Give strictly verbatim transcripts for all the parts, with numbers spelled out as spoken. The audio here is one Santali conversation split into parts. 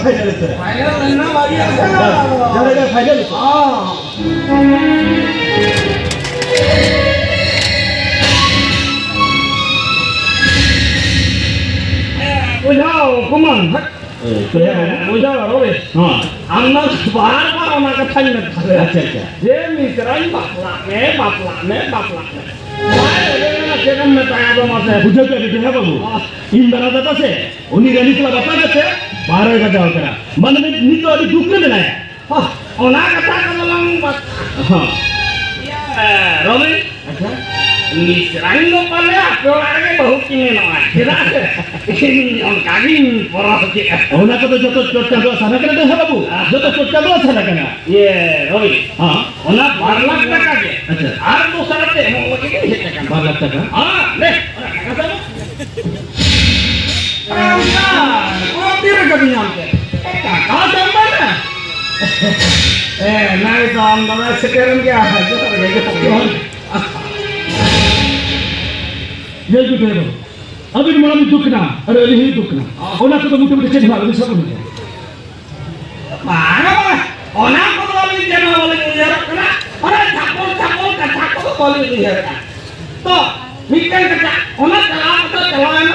ᱯᱷᱟᱭᱱᱟᱞ ᱩᱛᱟᱹᱨᱟ᱾ ᱯᱷᱟᱭᱱᱟᱞ ᱨᱮᱱᱟᱜ ᱵᱟᱨᱭᱟ ᱠᱷᱮᱞ᱾ ᱦᱮᱸ, ᱡᱟᱦᱟᱸ ᱨᱮᱜᱮ ᱯᱷᱟᱭᱱᱟᱞ ᱩᱛᱟᱹᱨᱟ᱾ ᱦᱚᱸ᱾ ᱵᱩᱡᱷᱟᱹᱣ, ᱠᱩᱢᱟᱹᱝ᱾ ᱦᱮᱸ, ᱵᱩᱡᱷᱟᱹᱣ, ᱨᱚᱵᱤ᱾ ᱦᱚᱸ᱾ ᱟᱢ ᱫᱚ ᱵᱟᱨ ᱵᱟᱨ ᱚᱱᱟ ᱠᱟᱛᱷᱟᱧ ᱢᱮᱛᱟᱫ ᱢᱮᱭᱟ᱾ ᱟᱪᱪᱷᱟ, ᱟᱪᱪᱷᱟ᱾ ᱡᱮ ᱢᱤᱥᱨᱟᱧ ᱵᱟᱯᱞᱟᱜ ᱢᱮ, ᱵᱟᱯᱞᱟᱜ ᱢᱮ, ᱵᱟᱯᱞᱟᱜ ᱢᱮ᱾ ᱵᱟᱭ ᱨᱮᱵᱮᱱ ᱠᱟᱱᱟ, ᱪᱮᱫ ᱮᱢ ᱢᱮᱛᱟᱭᱟ ᱟᱫᱚ ᱢᱟᱥᱮ? ᱵᱩᱡᱷᱟᱹᱣ ᱠᱮᱫ ᱜᱮ, ᱦᱮᱸ ᱵᱟᱹᱵᱩ? ᱦᱚᱸ᱾ ᱤᱧ ᱫᱟᱫᱟ ᱛᱟᱠᱚ ᱥᱮ, ᱩᱱᱤ ᱨᱟᱹᱱᱤ ᱥᱟᱞᱟᱜ ᱵᱟᱯᱞᱟ ᱠᱟᱛᱮ ᱵᱟᱦᱨᱮ ᱠᱟᱪᱟᱣ ᱠᱟᱱᱟ᱾ ᱢᱟᱱᱮ ᱱᱤᱛ ᱫᱚ ᱟᱹᱰᱤ ᱫᱩᱠ ᱨᱮ ᱢᱮᱱᱟᱭᱟ᱾ ᱦᱚᱸ, ᱚᱱᱟ ᱠᱟᱛᱷᱟ ᱠᱚᱫᱚ ᱞᱟᱝ ᱵᱟᱛ-, ᱦᱚᱸ᱾ ᱤᱭᱟᱹ, ᱨᱚᱵᱤ, ᱟᱪᱪᱷᱟ᱾ ᱢᱤᱥᱨᱟᱧ ᱫᱚ ᱯᱟᱞᱮ ᱟᱯᱮ ᱚᱲᱟᱜ ᱨᱮᱜᱮ ᱵᱟᱹᱦᱩ ᱠᱤᱱ ᱧᱟᱢᱚᱜᱼᱟ᱾ ᱪᱮᱫᱟᱜ ᱥᱮ ᱤᱧ ᱚᱱᱠᱟ ᱜᱤᱧ ᱯᱚᱨᱚᱥ ᱠᱮᱫᱼᱟ᱾ ᱚᱱᱟ ᱠᱚᱫᱚ ᱡᱚᱛᱚ ᱪᱚᱴ ᱪᱟᱸᱫᱳᱣᱟᱜ ᱥᱟᱱᱟ ᱠᱟᱱᱟ ᱦᱮᱸ ᱵᱟᱹᱵᱩ? ᱡᱚᱛᱚ ᱪᱚᱴ ᱪᱟᱸᱫᱳᱣᱟᱜ ᱥᱟᱱᱟ ᱠᱟᱱᱟ᱾ ᱤᱭᱟᱹ, ᱨᱚᱵᱤ, ᱦᱚᱸ᱾ ᱚᱱᱟ ᱵᱟᱨ ᱞᱟᱠᱷ ᱴᱟᱠᱟ ᱜᱮ ᱟᱪᱪᱷᱟ᱾ ᱟᱨ ᱫᱚᱥᱟᱨ ᱛᱮ ᱮᱢᱚᱜ ᱞᱟᱹᱜᱤᱫ ᱤᱧ ᱦᱮᱡ ᱟᱠᱟᱱᱟ᱾ ᱵᱟᱨ ᱞᱟᱠᱷ ᱴᱟᱠᱟ? ᱦᱮᱸ, ᱞᱮ, ᱚᱱᱟ ᱴᱟᱠᱟ ᱫᱚ ᱟᱨ ᱚᱱᱠᱟ, ᱚᱱᱟ ᱛᱤᱨᱮ ᱠᱟᱹᱢᱤ ᱧᱟᱢ ᱠᱮᱫ? ᱴᱟᱠᱟ ᱥᱟᱢᱵᱟᱭ ᱢᱮ᱾ ᱮ, ᱱᱟᱭ ᱫᱚ ᱟᱢ ᱫᱚ ᱥᱮᱴᱮᱨᱮᱱ ᱜᱮᱭᱟ᱾ ᱡᱚᱦᱟᱨ ᱜᱮ, ᱡᱚᱦᱟᱨ ᱜᱮ᱾ ᱡᱚᱦᱟᱨ᱾ ᱧᱮᱞ ᱯᱮ ᱛᱟᱭᱚᱢ᱾ ᱟᱹᱵᱤᱱ ᱢᱟᱲᱟᱝ ᱵᱤᱱ ᱫᱩᱠ ᱠᱟᱱᱟ, ᱟᱨ ᱟᱹᱞᱤᱧ ᱦᱚᱸᱞᱤᱧ ᱫᱩᱠ ᱠᱟᱱᱟ᱾ ᱚᱱᱟ ᱠᱚᱫᱚ ᱢᱚᱴᱟᱢᱩᱴᱤ ᱪᱮᱫ ᱦᱚᱸ ᱟᱹᱵᱤᱱ ᱥᱟᱵ ᱵᱟᱹᱱᱩᱜᱼᱟ᱾ ᱵᱟᱝᱟ, ᱵᱟᱝᱟ, ᱚᱱᱟ ᱠᱚᱫᱚ ᱟᱹᱞᱤᱧ ᱪᱮᱫ ᱦᱚᱸ ᱵᱟᱹᱞᱤᱧ ᱩᱭᱦᱟᱹᱨᱚᱜ ᱠᱟᱱᱟ᱾ ᱚᱱᱟ ᱪᱷᱟᱯᱚᱞ ᱪᱷᱟᱯᱚᱞ ᱠᱟᱛᱷᱟ ᱠᱚᱫᱚ ᱵᱟᱹᱞᱤᱧ ᱩᱭᱦᱟᱹᱨᱮᱜᱼᱟ᱾ ᱛᱚ, ᱢᱤᱫᱴᱟᱝ ᱠᱟᱛᱷᱟ, ᱚᱱᱟ ᱪᱟᱞᱟᱣ ᱠᱟᱛᱷᱟ ᱪᱟᱞᱟᱣᱮᱱᱟ᱾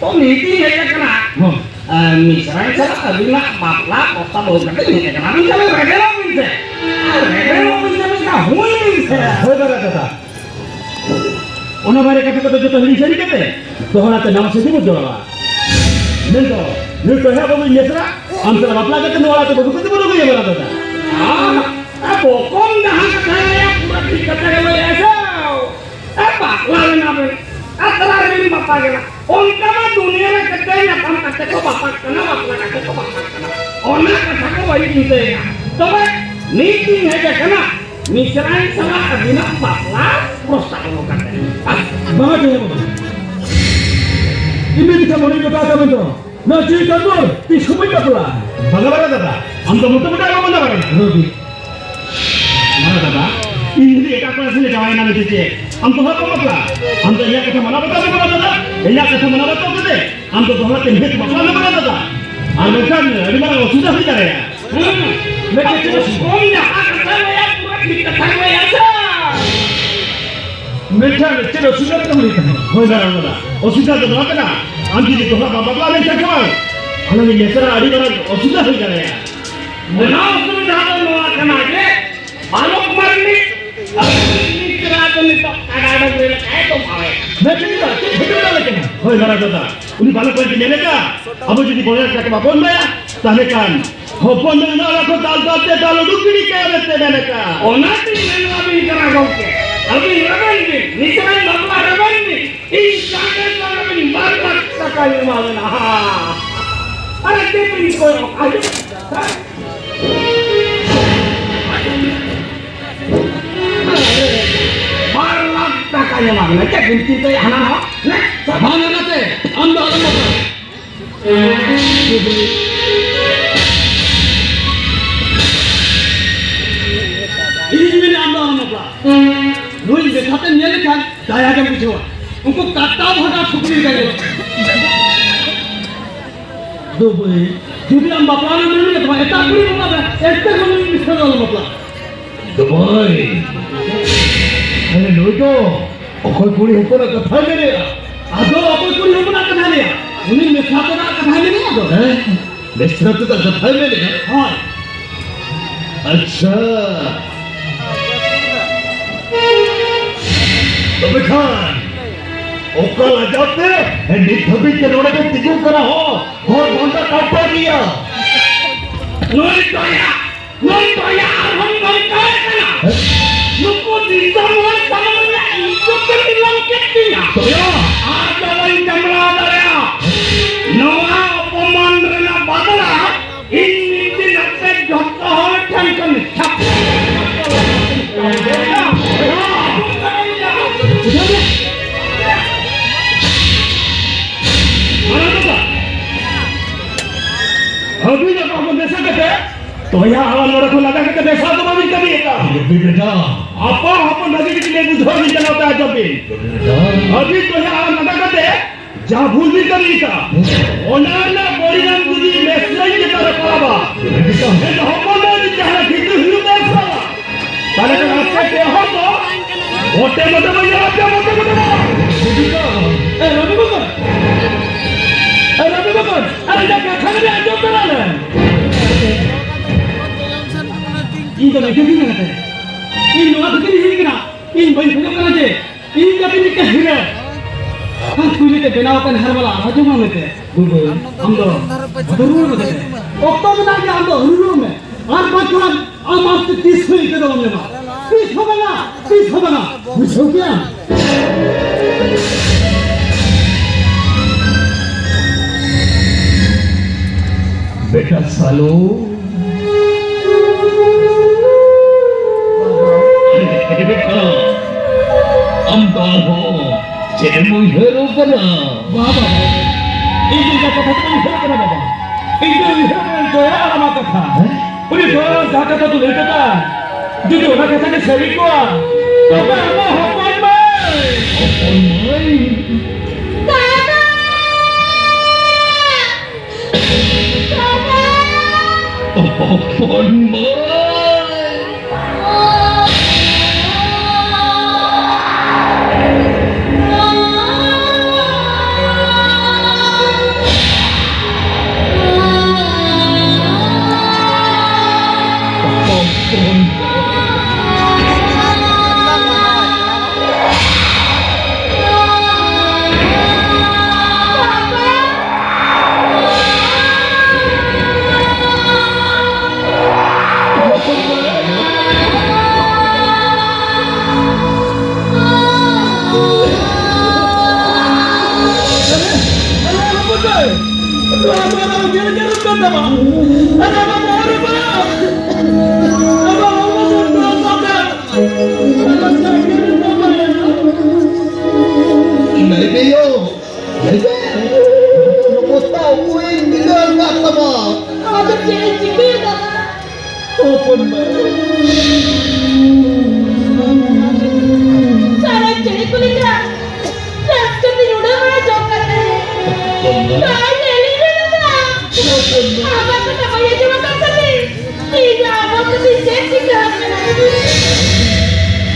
ᱛᱚ, ᱱᱤᱛᱤᱧ ᱦᱮᱡ ᱟᱠᱟᱱᱟ᱾ ᱦᱚᱸ᱾ ᱟᱨ ᱢᱤᱥᱨᱟᱧ ᱥᱟᱞᱟᱜ ᱟᱹᱵᱤᱱᱟᱜ ᱵᱟᱯᱞᱟ ᱯᱨᱚᱥᱛᱟᱵ ᱟᱹᱜᱩ ᱠᱟᱛᱮ ᱤᱧ ᱦᱮᱡ ᱟᱠᱟᱱᱟ᱾ ᱟᱹᱵᱤᱱ ᱪᱟᱞᱟᱣ ᱨᱮᱵᱮᱱᱚᱜ ᱵᱤᱱ ᱥᱮ᱾ ᱟᱨ ᱨᱮᱵᱮᱱᱚᱜ ᱵᱤᱱ ᱥᱮ, ᱢᱤᱫᱴᱟᱝ ᱦᱩᱭ ᱵᱤᱱ ᱥᱮ᱾ ᱦᱳᱭ ᱫᱟᱫᱟ, ᱫᱟᱫᱟ᱾ ᱚᱱᱟ ᱵᱟᱨᱭᱟ ᱠᱟᱛᱷᱟ ᱠᱚᱫᱚ ᱡᱚᱛᱚ ᱦᱤᱲᱤᱧ ᱥᱟᱹᱨᱤ ᱠᱟᱛᱮ ᱫᱚᱦᱲᱟ ᱛᱮ ᱱᱟᱣᱟ ᱥᱟᱹᱫᱷᱤ ᱵᱚᱱ ᱡᱚᱲᱟᱣᱟ᱾ ᱢᱮᱱᱫᱚ, ᱱᱩᱭ ᱴᱚᱭᱦᱟ ᱵᱟᱹᱵᱩᱧ ᱢᱮᱥᱨᱟ, ᱟᱢ ᱥᱟᱞᱟᱜ ᱵᱟᱯᱞᱟ ᱠᱟᱛᱮ ᱱᱚᱣᱟ ᱚᱲᱟᱜ ᱛᱮ ᱵᱟᱹᱦᱩ ᱠᱟᱛᱮ ᱵᱚᱱ ᱟᱹᱜᱩᱭᱟ ᱵᱟᱲᱟ ᱫᱟᱫᱟ᱾ ᱟᱨ, ᱟᱨ ᱵᱚᱠᱚᱢ ᱡᱟᱦᱟᱸ ᱠᱟᱛᱷᱟᱭ ᱞᱟᱹᱭᱟ, ᱯᱩᱨᱟᱹ ᱴᱷᱤᱠ ᱠᱟᱛᱷᱟ ᱜᱮ ᱞᱟᱹᱭᱟ ᱥᱮ᱾ ᱟᱨ ᱵᱟᱯᱞᱟ ᱞᱮᱱᱟ ᱵᱮᱱ, ᱟᱨ ᱛᱟᱞᱟ ᱨᱮᱵᱮᱱ ᱵᱟᱯᱞᱟ ᱠᱟᱱᱟ᱾ ᱚᱱᱠᱟ ᱢᱟ ᱫᱩᱱᱤᱭᱟᱹ ᱨᱮ ᱠᱟᱛᱮ ᱧᱟᱯᱟᱢ ᱠᱟᱛᱮ ᱠᱚ ᱵᱟᱯᱞᱟᱜ ᱠᱟᱱᱟ, ᱵᱟᱯᱞᱟ ᱠᱟᱛᱮ ᱠᱚ ᱵᱟᱯᱞᱟᱜ ᱠᱟᱱᱟ᱾ ᱚᱱᱟ ᱠᱟᱛᱷᱟ ᱠᱚ ᱵᱟᱹᱧ ᱪᱤᱱᱛᱟᱹᱭᱮᱫᱼᱟ᱾ ᱛᱚᱵᱮ ᱱᱤᱛ ᱤᱧ ᱦᱮᱡ ᱟᱠᱟᱱᱟ, ᱢᱤᱥᱨᱟᱧ ᱥᱟᱞᱟᱜ ᱟᱹᱵᱤᱱᱟᱜ ᱵᱟᱯᱞᱟ ᱯᱨᱚᱥᱛᱟᱵ ᱟᱹᱜᱩ ᱠᱟᱛᱮ᱾ ᱵᱟᱝᱟ ᱴᱚᱭᱦᱟ ᱵᱟᱹᱵᱩ, ᱤᱧ ᱫᱚ ᱢᱚᱱᱮᱧ ᱜᱚᱴᱟ ᱟᱠᱟᱫ ᱢᱮᱱᱛᱮ ᱱᱚᱣᱟ ᱡᱤᱣᱤ ᱠᱟᱨᱵᱟᱨ ᱛᱤᱥ ᱦᱚᱸ ᱵᱟᱹᱧ ᱵᱟᱯᱞᱟᱜᱼᱟ᱾ ᱵᱟᱝᱟ ᱵᱟᱲᱟ ᱫᱟᱫᱟ, ᱟᱢ ᱫᱚ ᱢᱚᱴᱟᱢᱩᱴᱤ ᱟᱞᱚᱢ ᱢᱟᱱᱟ ᱵᱟᱲᱟᱭᱟ᱾ ᱨᱚᱵᱤ᱾ ᱵᱟᱝᱟ ᱫᱟᱫᱟ, ᱤᱧ ᱡᱩᱫᱤ ᱮᱴᱟᱜ ᱠᱚᱲᱟ ᱥᱟᱞᱟᱜ ᱡᱟᱶᱟᱭᱮᱱᱟ ᱢᱮᱱᱛᱮ ᱪᱮᱫ? ᱟᱢ ᱫᱚ ᱦᱚᱲ ᱠᱚ ᱵᱟᱯᱞᱟ᱾ ᱟᱢ ᱫᱚ ᱤᱧᱟᱹᱜ ᱠᱟᱛᱷᱟ ᱢᱟᱱᱟᱣ ᱵᱟᱛᱟᱣ ᱢᱮ ᱵᱟᱲᱟ ᱫᱟᱫᱟ᱾ ᱤᱧᱟᱹᱜ ᱠᱟᱛᱷᱟ ᱢᱟᱱᱟᱣ ᱵᱟᱛᱟᱣ ᱠᱟᱛᱮ ᱟᱢ ᱫᱚ ᱫᱚᱦᱲᱟ ᱛᱮ ᱱᱤᱦᱟᱹᱛ ᱵᱟᱯᱞᱟ ᱢᱮ ᱵᱟᱲᱟ ᱫᱟᱫᱟ᱾ ᱟᱨ ᱢᱮᱱᱠᱷᱟᱱ ᱟᱹᱰᱤ ᱢᱟᱨᱟᱝ ᱚᱥᱩᱵᱤᱫᱷᱟ ᱦᱩᱭ ᱫᱟᱲᱮᱭᱟᱜᱼᱟ᱾ ᱦᱩᱸ᱾ ᱢᱮᱱᱠᱷᱟᱱ ᱪᱮᱫ ᱚᱥᱩᱵᱤᱫᱷᱟ? ᱠᱚᱢ ᱡᱟᱦᱟᱸ ᱠᱟᱛᱷᱟ ᱞᱟᱹᱭᱟ, ᱯᱩᱨᱟᱹ ᱴᱷᱤᱠ ᱠᱟᱛᱷᱟ ᱞᱟᱹᱭᱟ ᱥᱮ᱾ ᱢᱮᱱᱠᱷᱟᱱ ᱪᱮᱫ ᱚᱥᱩᱵᱤᱫᱷᱟ ᱠᱟᱛᱮ ᱦᱩᱭ ᱠᱟᱱᱟ? ᱦᱳᱭ ᱢᱟᱨᱟᱝ ᱵᱟᱵᱟ, ᱚᱥᱩᱵᱤᱫᱷᱟ ᱫᱚ ᱱᱚᱣᱟ ᱠᱟᱱᱟ, ᱟᱢ ᱡᱩᱫᱤ ᱫᱚᱦᱲᱟ ᱵᱟᱢ ᱵᱟᱯᱞᱟ ᱞᱮᱱᱠᱷᱟᱱ ᱠᱷᱟᱱ, ᱟᱞᱟᱝ ᱢᱤᱥᱨᱟ ᱟᱹᱰᱤ ᱢᱟᱨᱟᱝ ᱚᱥᱩᱵᱤᱫᱷᱟ ᱦᱩᱭ ᱫᱟᱲᱮᱭᱟᱜᱼᱟ᱾ ᱚᱱᱟ ᱚᱥᱩᱵᱤᱫᱷᱟ ᱫᱚ ᱱᱚᱣᱟ ᱠᱟᱱᱟ ᱡᱮ, ᱵᱟᱞᱚᱠ ᱢᱟᱨᱰᱤ, ᱟᱹᱵᱤᱱ ᱢᱤᱥᱨᱟ ᱫᱚ ᱱᱤᱛᱚᱜ ᱠᱟᱰᱟ ᱰᱟᱹᱝᱨᱤ ᱞᱮᱠᱟᱭ ᱛᱚᱯᱟᱣᱮᱫ᱾ ᱢᱮᱱ ᱠᱮᱫᱟ, ᱪᱮᱫ ᱠᱷᱟᱹᱴᱟᱹ ᱫᱟᱲᱮ ᱠᱟᱱᱟ? ᱦᱳᱭ ᱢᱟᱨᱟᱝ ᱫᱟᱫᱟ, ᱩᱱᱤ ᱵᱟᱞᱚᱠ ᱢᱟᱨᱰᱤ ᱢᱮᱱ ᱞᱮᱠᱟ, ᱟᱵᱚ ᱡᱩᱫᱤ ᱵᱚᱭᱦᱟ ᱞᱮᱠᱟ ᱵᱟᱵᱚᱱ ᱞᱟᱹᱭᱟ, ᱛᱟᱦᱞᱮ ᱠᱷᱟᱱ ᱦᱚᱯᱚᱱ ᱫᱚ ᱚᱱᱟ ᱠᱚ ᱫᱟᱞ ᱫᱟᱞ ᱛᱮ ᱫᱟᱞ ᱩᱰᱩᱠ ᱜᱤᱰᱤ ᱠᱟᱭᱟ ᱢᱮᱱᱛᱮ ᱢᱮᱱ ᱟᱠᱟᱫ᱾ ᱚᱱᱟᱛᱤᱧ ᱢᱮᱱ ᱟᱹᱵᱤᱱ ᱠᱟᱱᱟ ᱜᱚᱢᱠᱮ, ᱟᱹᱵᱤᱱ ᱨᱮᱵᱮᱱ ᱵᱤᱱ, ᱢᱤᱥᱨᱟᱧ ᱵᱟᱯᱞᱟ ᱨᱮᱵᱮᱱ ᱵᱤᱱ, ᱤᱧ ᱪᱟᱸᱫᱮ ᱪᱟᱸᱫᱮ ᱵᱤᱱ ᱵᱟᱨ ᱞᱟᱠᱷ ᱴᱟᱠᱟᱧ ᱮᱢᱟ ᱵᱮᱱᱟ᱾ ᱦᱟ᱾ ᱟᱨ ᱪᱮᱫ ᱵᱤᱱ ᱠᱚᱭᱚᱜ ᱠᱟᱜᱼᱟ? ᱵᱟᱨ ᱞᱟᱠᱷ ᱴᱟᱠᱟᱧ ᱮᱢᱟ ᱵᱮᱱᱟ, ᱪᱮᱫ ᱵᱤᱱ ᱪᱤᱱᱛᱟᱹᱭᱟ ᱦᱟᱱᱟ ᱱᱟᱣᱟ? ᱦᱮᱸ? ᱵᱟᱝ ᱞᱮᱠᱟᱛᱮ ᱟᱢ ᱫᱚ ᱟᱞᱚᱢ ᱵᱚᱛᱚᱨᱚᱜᱼᱟ᱾ ᱤᱧ ᱢᱮᱱᱟ ᱟᱢ ᱫᱚ ᱟᱞᱚᱢ ᱵᱟᱯᱞᱟᱜᱼᱟ᱾ ᱱᱩᱭ ᱵᱮᱥᱟᱛᱮᱢ ᱧᱮᱞ ᱞᱮᱠᱷᱟᱱ ᱫᱟᱭᱟ ᱜᱮᱢ ᱵᱩᱡᱷᱟᱹᱣᱟ᱾ ᱩᱱᱠᱩ ᱠᱟᱴᱟ ᱵᱷᱟᱜᱟ ᱥᱩᱠᱨᱤ ᱞᱮᱠᱟ ᱧᱮᱞᱚᱜ ᱠᱟᱱᱟ᱾ ᱫᱚ ᱵᱟᱹᱭ, ᱡᱩᱫᱤ ᱟᱢ ᱵᱟᱯᱞᱟ ᱨᱮᱢ ᱢᱮᱱ ᱞᱮᱫᱟ, ᱮᱴᱟᱜ ᱠᱩᱲᱤ ᱵᱟᱯᱞᱟ ᱢᱮ, ᱮᱱᱛᱮ ᱨᱮᱦᱚᱸ ᱱᱩᱭ ᱵᱮᱥᱟ ᱫᱚ ᱟᱞᱚᱢ ᱵᱟᱯᱞᱟᱜᱼᱟ᱾ ᱫᱚ ᱵᱟᱹᱭ, ᱟᱨᱮ ᱱᱩᱭ ᱫᱚ ᱚᱠᱚᱭ ᱠᱩᱲᱤ ᱦᱚᱯᱚᱱᱟᱜ ᱠᱟᱛᱷᱟᱭ ᱢᱮᱱᱮᱜᱼᱟ? ᱟᱫᱚ ᱚᱠᱚᱭ ᱠᱩᱲᱤ ᱦᱚᱯᱚᱱᱟᱜ ᱠᱟᱛᱷᱟᱭ ᱞᱟᱹᱭᱟ? ᱩᱱᱤ ᱢᱮᱥᱟ ᱛᱮᱱᱟᱜ ᱠᱟᱛᱷᱟᱭ ᱞᱟᱹᱭᱟ ᱟᱫᱚ᱾ ᱦᱮᱸ? ᱢᱮᱥᱟ ᱛᱮᱱᱟᱜ ᱠᱟᱛᱷᱟᱭ ᱢᱮᱱᱮᱜᱼᱟ? ᱦᱳᱭ᱾ ᱟᱪᱪᱷᱟ᱾ ᱛᱚᱵᱮ ᱠᱷᱟᱱ ᱚᱠᱟ ᱞᱟᱡᱟᱣ ᱛᱮ ᱱᱤᱛ ᱫᱷᱟᱹᱵᱤᱡ ᱛᱮ ᱱᱚᱰᱮ ᱵᱮᱱ ᱛᱤᱸᱜᱩ ᱠᱟᱱᱟ ᱦᱚᱸ? ᱦᱚᱲ ᱵᱟᱝ ᱠᱟᱴᱟᱣ ᱜᱮᱭᱟ᱾ ᱱᱩᱭ ᱫᱚᱭᱟ ᱱᱩᱭ ᱫᱚᱭᱟ ᱟᱨᱦᱚᱸ ᱱᱚᱝᱠᱟᱭ ᱠᱟᱱᱟ᱾ ᱦᱮᱸ? ᱱᱩᱠᱩ ᱫᱤᱥᱚᱢ ᱦᱚᱲ ᱥᱟᱢᱟᱝ ᱨᱮ ᱤᱡᱽᱡᱚᱛ ᱮ ᱱᱤᱞᱟᱢ ᱠᱮᱫ ᱛᱤᱧᱟ᱾ ᱫᱚᱭᱟ! ᱟᱨ ᱫᱚ ᱵᱟᱹᱧ ᱥᱟᱢᱵᱲᱟᱣ ᱫᱟᱲᱮᱭᱟᱜᱼᱟ᱾ ᱱᱚᱣᱟ ᱚᱯᱚᱢᱟᱱ ᱨᱮᱱᱟᱜ ᱵᱟᱫᱞᱟ ᱤᱧ ᱢᱤᱫ ᱫᱤᱱ ᱟᱯᱮ ᱡᱷᱚᱛᱚ ᱦᱚᱲ ᱴᱷᱮᱱ ᱠᱷᱚᱱ ᱪᱷᱟᱯ ᱢᱟᱨᱟᱝ ᱵᱟᱵᱟ, ᱟᱹᱵᱤᱱ ᱟᱯᱟ ᱠᱚ ᱢᱮᱥᱟ ᱠᱟᱛᱮ ᱛᱚᱭᱟ ᱦᱟᱲᱟᱢ ᱱᱚᱰᱮ ᱠᱷᱚᱱ ᱞᱟᱜᱟ ᱠᱟᱛᱮ ᱵᱮᱥᱟ ᱫᱚ ᱵᱟᱵᱤᱱ ᱠᱟᱹᱢᱤᱭᱮᱫᱟ᱾ ᱨᱚᱵᱤ ᱵᱮᱴᱟ᱾ ᱟᱯᱟ ᱦᱚᱯᱚᱱ ᱵᱷᱟᱹᱜᱤ ᱴᱷᱤᱠ ᱞᱮ ᱵᱩᱡᱷᱟᱹᱣ ᱵᱤᱱ ᱠᱟᱱᱟ, ᱚᱠᱟ ᱟᱸᱡᱚᱢ ᱵᱤᱱ᱾ ᱨᱚᱵᱤ ᱵᱮᱴᱟ᱾ ᱟᱹᱵᱤᱱ ᱛᱚᱭᱟ ᱦᱟᱲᱟᱢ ᱞᱟᱜᱟ ᱠᱟᱛᱮ ᱡᱟᱦᱟᱸ ᱵᱷᱩᱞ ᱵᱤᱱ ᱠᱟᱹᱢᱤ ᱠᱟᱜᱼᱟ, ᱚᱱᱟ ᱨᱮᱱᱟᱜ ᱯᱚᱨᱤᱱᱟᱢ ᱡᱩᱫᱤ ᱢᱮᱥᱨᱟᱧ ᱪᱮᱛᱟᱱ ᱨᱮ ᱯᱟᱲᱟᱣᱟ, ᱮᱱᱠᱷᱟᱱ ᱦᱚᱯᱚᱱ ᱢᱟᱹᱭ ᱡᱟᱦᱟᱸ ᱠᱷᱤᱛᱤ ᱦᱩᱭᱩᱜ ᱛᱟᱭᱟ ᱥᱮ ᱵᱟᱝ? ᱛᱟᱦᱞᱮ ᱠᱷᱟᱱ ᱟᱯᱮ ᱯᱮ ᱦᱚᱲ ᱫᱚ ᱢᱚᱴᱮ ᱢᱚᱴᱮ ᱵᱟᱹᱧ ᱧᱮᱞ ᱯᱮᱭᱟ, ᱢᱚᱴᱮ ᱢᱚᱴᱮ ᱵᱟᱝ᱾ ᱮ, ᱨᱚᱵᱤ ᱵᱟᱵᱟ! ᱮ, ᱨᱚᱵᱤ ᱵᱟᱵᱟ! ᱟᱨ ᱤᱧᱟᱹᱜ ᱠᱟᱛᱷᱟ ᱠᱟᱹᱴᱤᱡ ᱟᱸᱡᱚᱢ ᱛᱟᱨᱟ ᱞᱮ᱾ ᱤᱧ ᱫᱚ ᱱᱤᱝᱠᱟᱹ ᱜᱤᱧ ᱢᱮᱱ ᱠᱟᱫᱟ᱾ ᱤᱧ ᱱᱚᱣᱟ ᱠᱷᱟᱹᱛᱤᱨ ᱤᱧ ᱦᱮᱡ ᱠᱟᱱᱟ᱾ ᱤᱧ ᱵᱟᱹᱧ ᱠᱷᱚᱡᱚᱜ ᱠᱟᱱᱟ ᱡᱮ ᱤᱧ ᱡᱟᱛᱮ ᱢᱤᱫᱴᱮᱱ ᱦᱤᱨᱟᱹ ᱟᱨ ᱠᱩᱭᱞᱟᱹ ᱛᱮ ᱵᱮᱱᱟᱣ ᱟᱠᱟᱱ ᱦᱟᱨ ᱢᱟᱞᱟ ᱟᱨ ᱡᱚᱢᱟ ᱢᱮᱱᱛᱮ᱾ ᱵᱟᱹᱵᱩ, ᱟᱢ ᱫᱚ ᱨᱩᱣᱟᱹᱲ ᱢᱮ ᱛᱟᱞᱮ᱾ ᱚᱠᱛᱚ ᱢᱮᱱᱟᱜ ᱜᱮᱭᱟ, ᱟᱢ ᱫᱚ ᱨᱩᱣᱟᱹᱲ ᱢᱮ᱾ ᱟᱨ ᱵᱟᱝᱠᱷᱟᱱ ᱟᱢ ᱟᱢ ᱛᱮ ᱛᱤᱥ ᱦᱚᱸ ᱤᱠᱟᱹ ᱫᱚ ᱵᱟᱢ ᱧᱟᱢᱟ᱾ ᱛᱤᱥ ᱦᱚᱸ ᱵᱟᱝᱟ, ᱛᱤᱥ ᱦᱚᱸ ᱵᱟᱝᱟ᱾ ᱵᱩᱡᱷᱟᱹᱣ ᱠᱮᱭᱟᱢ? ᱵᱮᱴᱟ ᱥᱟᱞᱩ, ᱟᱢ ᱫᱚ ᱟᱨᱦᱚᱸ ᱪᱮᱫ ᱮᱢ ᱩᱭᱦᱟᱹᱨᱚᱜ ᱠᱟᱱᱟ? ᱵᱟᱵᱟ, ᱤᱧ ᱫᱚ ᱤᱧᱟᱹᱜ ᱠᱟᱛᱷᱟ ᱫᱚ ᱩᱭᱦᱟᱹᱨ ᱠᱟᱱᱟ ᱵᱟᱵᱟ᱾ ᱤᱧ ᱫᱚ ᱩᱭᱦᱟᱹᱨ ᱠᱟᱱᱟ ᱫᱚᱭᱟ ᱟᱨ ᱟᱢᱟᱜ ᱠᱟᱛᱷᱟ᱾ ᱦᱮᱸ? ᱩᱱᱤ ᱫᱚᱭᱟ ᱡᱟᱦᱟᱸ ᱠᱟᱛᱷᱟ ᱫᱚ ᱞᱟᱹᱭ ᱠᱟᱫᱟ, ᱡᱩᱫᱤ ᱚᱱᱟ ᱠᱟᱛᱷᱟ ᱜᱮ ᱥᱟᱹᱨᱤ ᱠᱚᱜᱼᱟ, ᱛᱚᱵᱮ ᱟᱢᱟᱜ ᱦᱚᱯᱚᱱ ᱢᱟᱹᱭ᱾ ᱦᱚᱯᱚᱱ ᱢᱟᱹᱭ? ᱵᱟᱵᱟ! ᱦᱚᱯᱚᱱ ᱢᱟᱹᱭ! ᱦᱚᱯᱚᱱ ᱢᱟᱹᱭ! ᱞᱟᱹᱭ ᱢᱮ ᱭᱳ, ᱞᱟᱹᱭ ᱢᱮ᱾ ᱚᱵᱚᱥᱛᱟ ᱚᱠᱚᱭᱮ ᱵᱤᱜᱟᱲ ᱠᱟᱜ ᱛᱟᱢᱟ? ᱟᱫᱚ ᱪᱮᱫ ᱤᱧ ᱪᱤᱠᱟᱹᱭᱟ ᱫᱟᱫᱟ? ᱦᱚᱯᱚᱱ ᱵᱟ᱾ ᱥᱟᱨᱟ ᱪᱮᱬᱮ ᱠᱚ ᱞᱮᱠᱟ ᱨᱟᱹᱥᱠᱟᱹ ᱛᱮᱧ ᱩᱰᱟᱹᱣ ᱵᱟᱲᱟ ᱡᱚᱝ ᱠᱟᱱᱟ᱾ ᱵᱟᱭ ᱧᱮᱞᱤᱧ ᱠᱟᱱᱟ᱾ ᱟᱢᱟᱜ ᱠᱟᱛᱷᱟ ᱵᱟᱹᱧ ᱟᱸᱡᱚᱢ ᱟᱠᱟᱫ ᱛᱟᱢᱟ᱾ ᱤᱧ ᱟᱵᱚ ᱠᱟᱛᱮ ᱪᱮᱫ ᱪᱤᱠᱟᱹ ᱟᱠᱟᱱᱟ?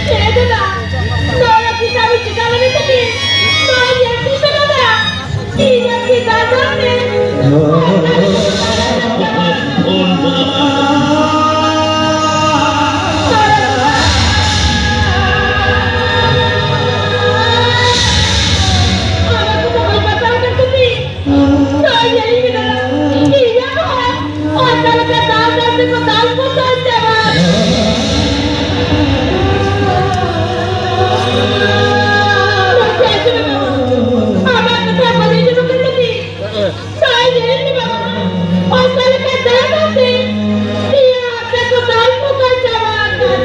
ᱦᱮᱸ ᱫᱟᱫᱟ, ᱱᱚᱣᱟ ᱪᱮᱫᱟᱜ ᱮᱢ ᱪᱤᱠᱟᱹ ᱞᱮᱱᱟ ᱛᱟᱹᱛᱤ? ᱱᱚᱣᱟ ᱧᱮᱞ ᱛᱤᱧ ᱢᱮ ᱫᱟᱫᱟ, ᱤᱧᱟᱜ ᱪᱮᱫᱟᱜ ᱫᱚᱨ ᱢᱮ? ᱚᱱᱟ ᱠᱚᱫᱚ ᱵᱟᱹᱧ ᱵᱟᱛᱟᱣ ᱠᱟᱱ ᱛᱟᱹᱛᱤ᱾ ᱫᱟᱭᱟ ᱧᱮᱞᱤᱧ ᱢᱮ ᱫᱟᱫᱟ, ᱤᱧᱟᱜ ᱦᱚᱸ ᱚᱱᱠᱟ ᱞᱮᱠᱟ ᱫᱟᱞ ᱫᱟᱞ ᱛᱮᱠᱚ ᱫᱟᱞ ᱯᱚᱥᱟᱜ ᱪᱟᱵᱟ᱾ ᱱᱚᱛᱮ ᱟᱹᱪᱩᱨ ᱢᱮ ᱵᱟᱵᱟ, ᱟᱢᱟᱜ ᱠᱟᱛᱷᱟ ᱵᱟᱹᱧ ᱟᱸᱡᱚᱢ ᱟᱠᱟᱫ ᱛᱟᱹᱛᱤᱧ᱾ ᱫᱟᱭᱟ ᱧᱮᱞᱤᱧ ᱢᱮ ᱵᱟᱵᱟ, ᱚᱱᱠᱟ ᱞᱮᱠᱟ ᱫᱟᱞ ᱫᱟᱞ ᱛᱮ ᱤᱧᱟᱜ ᱦᱚᱴᱚᱜ ᱠᱚ ᱫᱟᱞ ᱯᱚᱥᱟᱜ ᱪᱟᱵᱟ ᱟᱠᱟᱫ᱾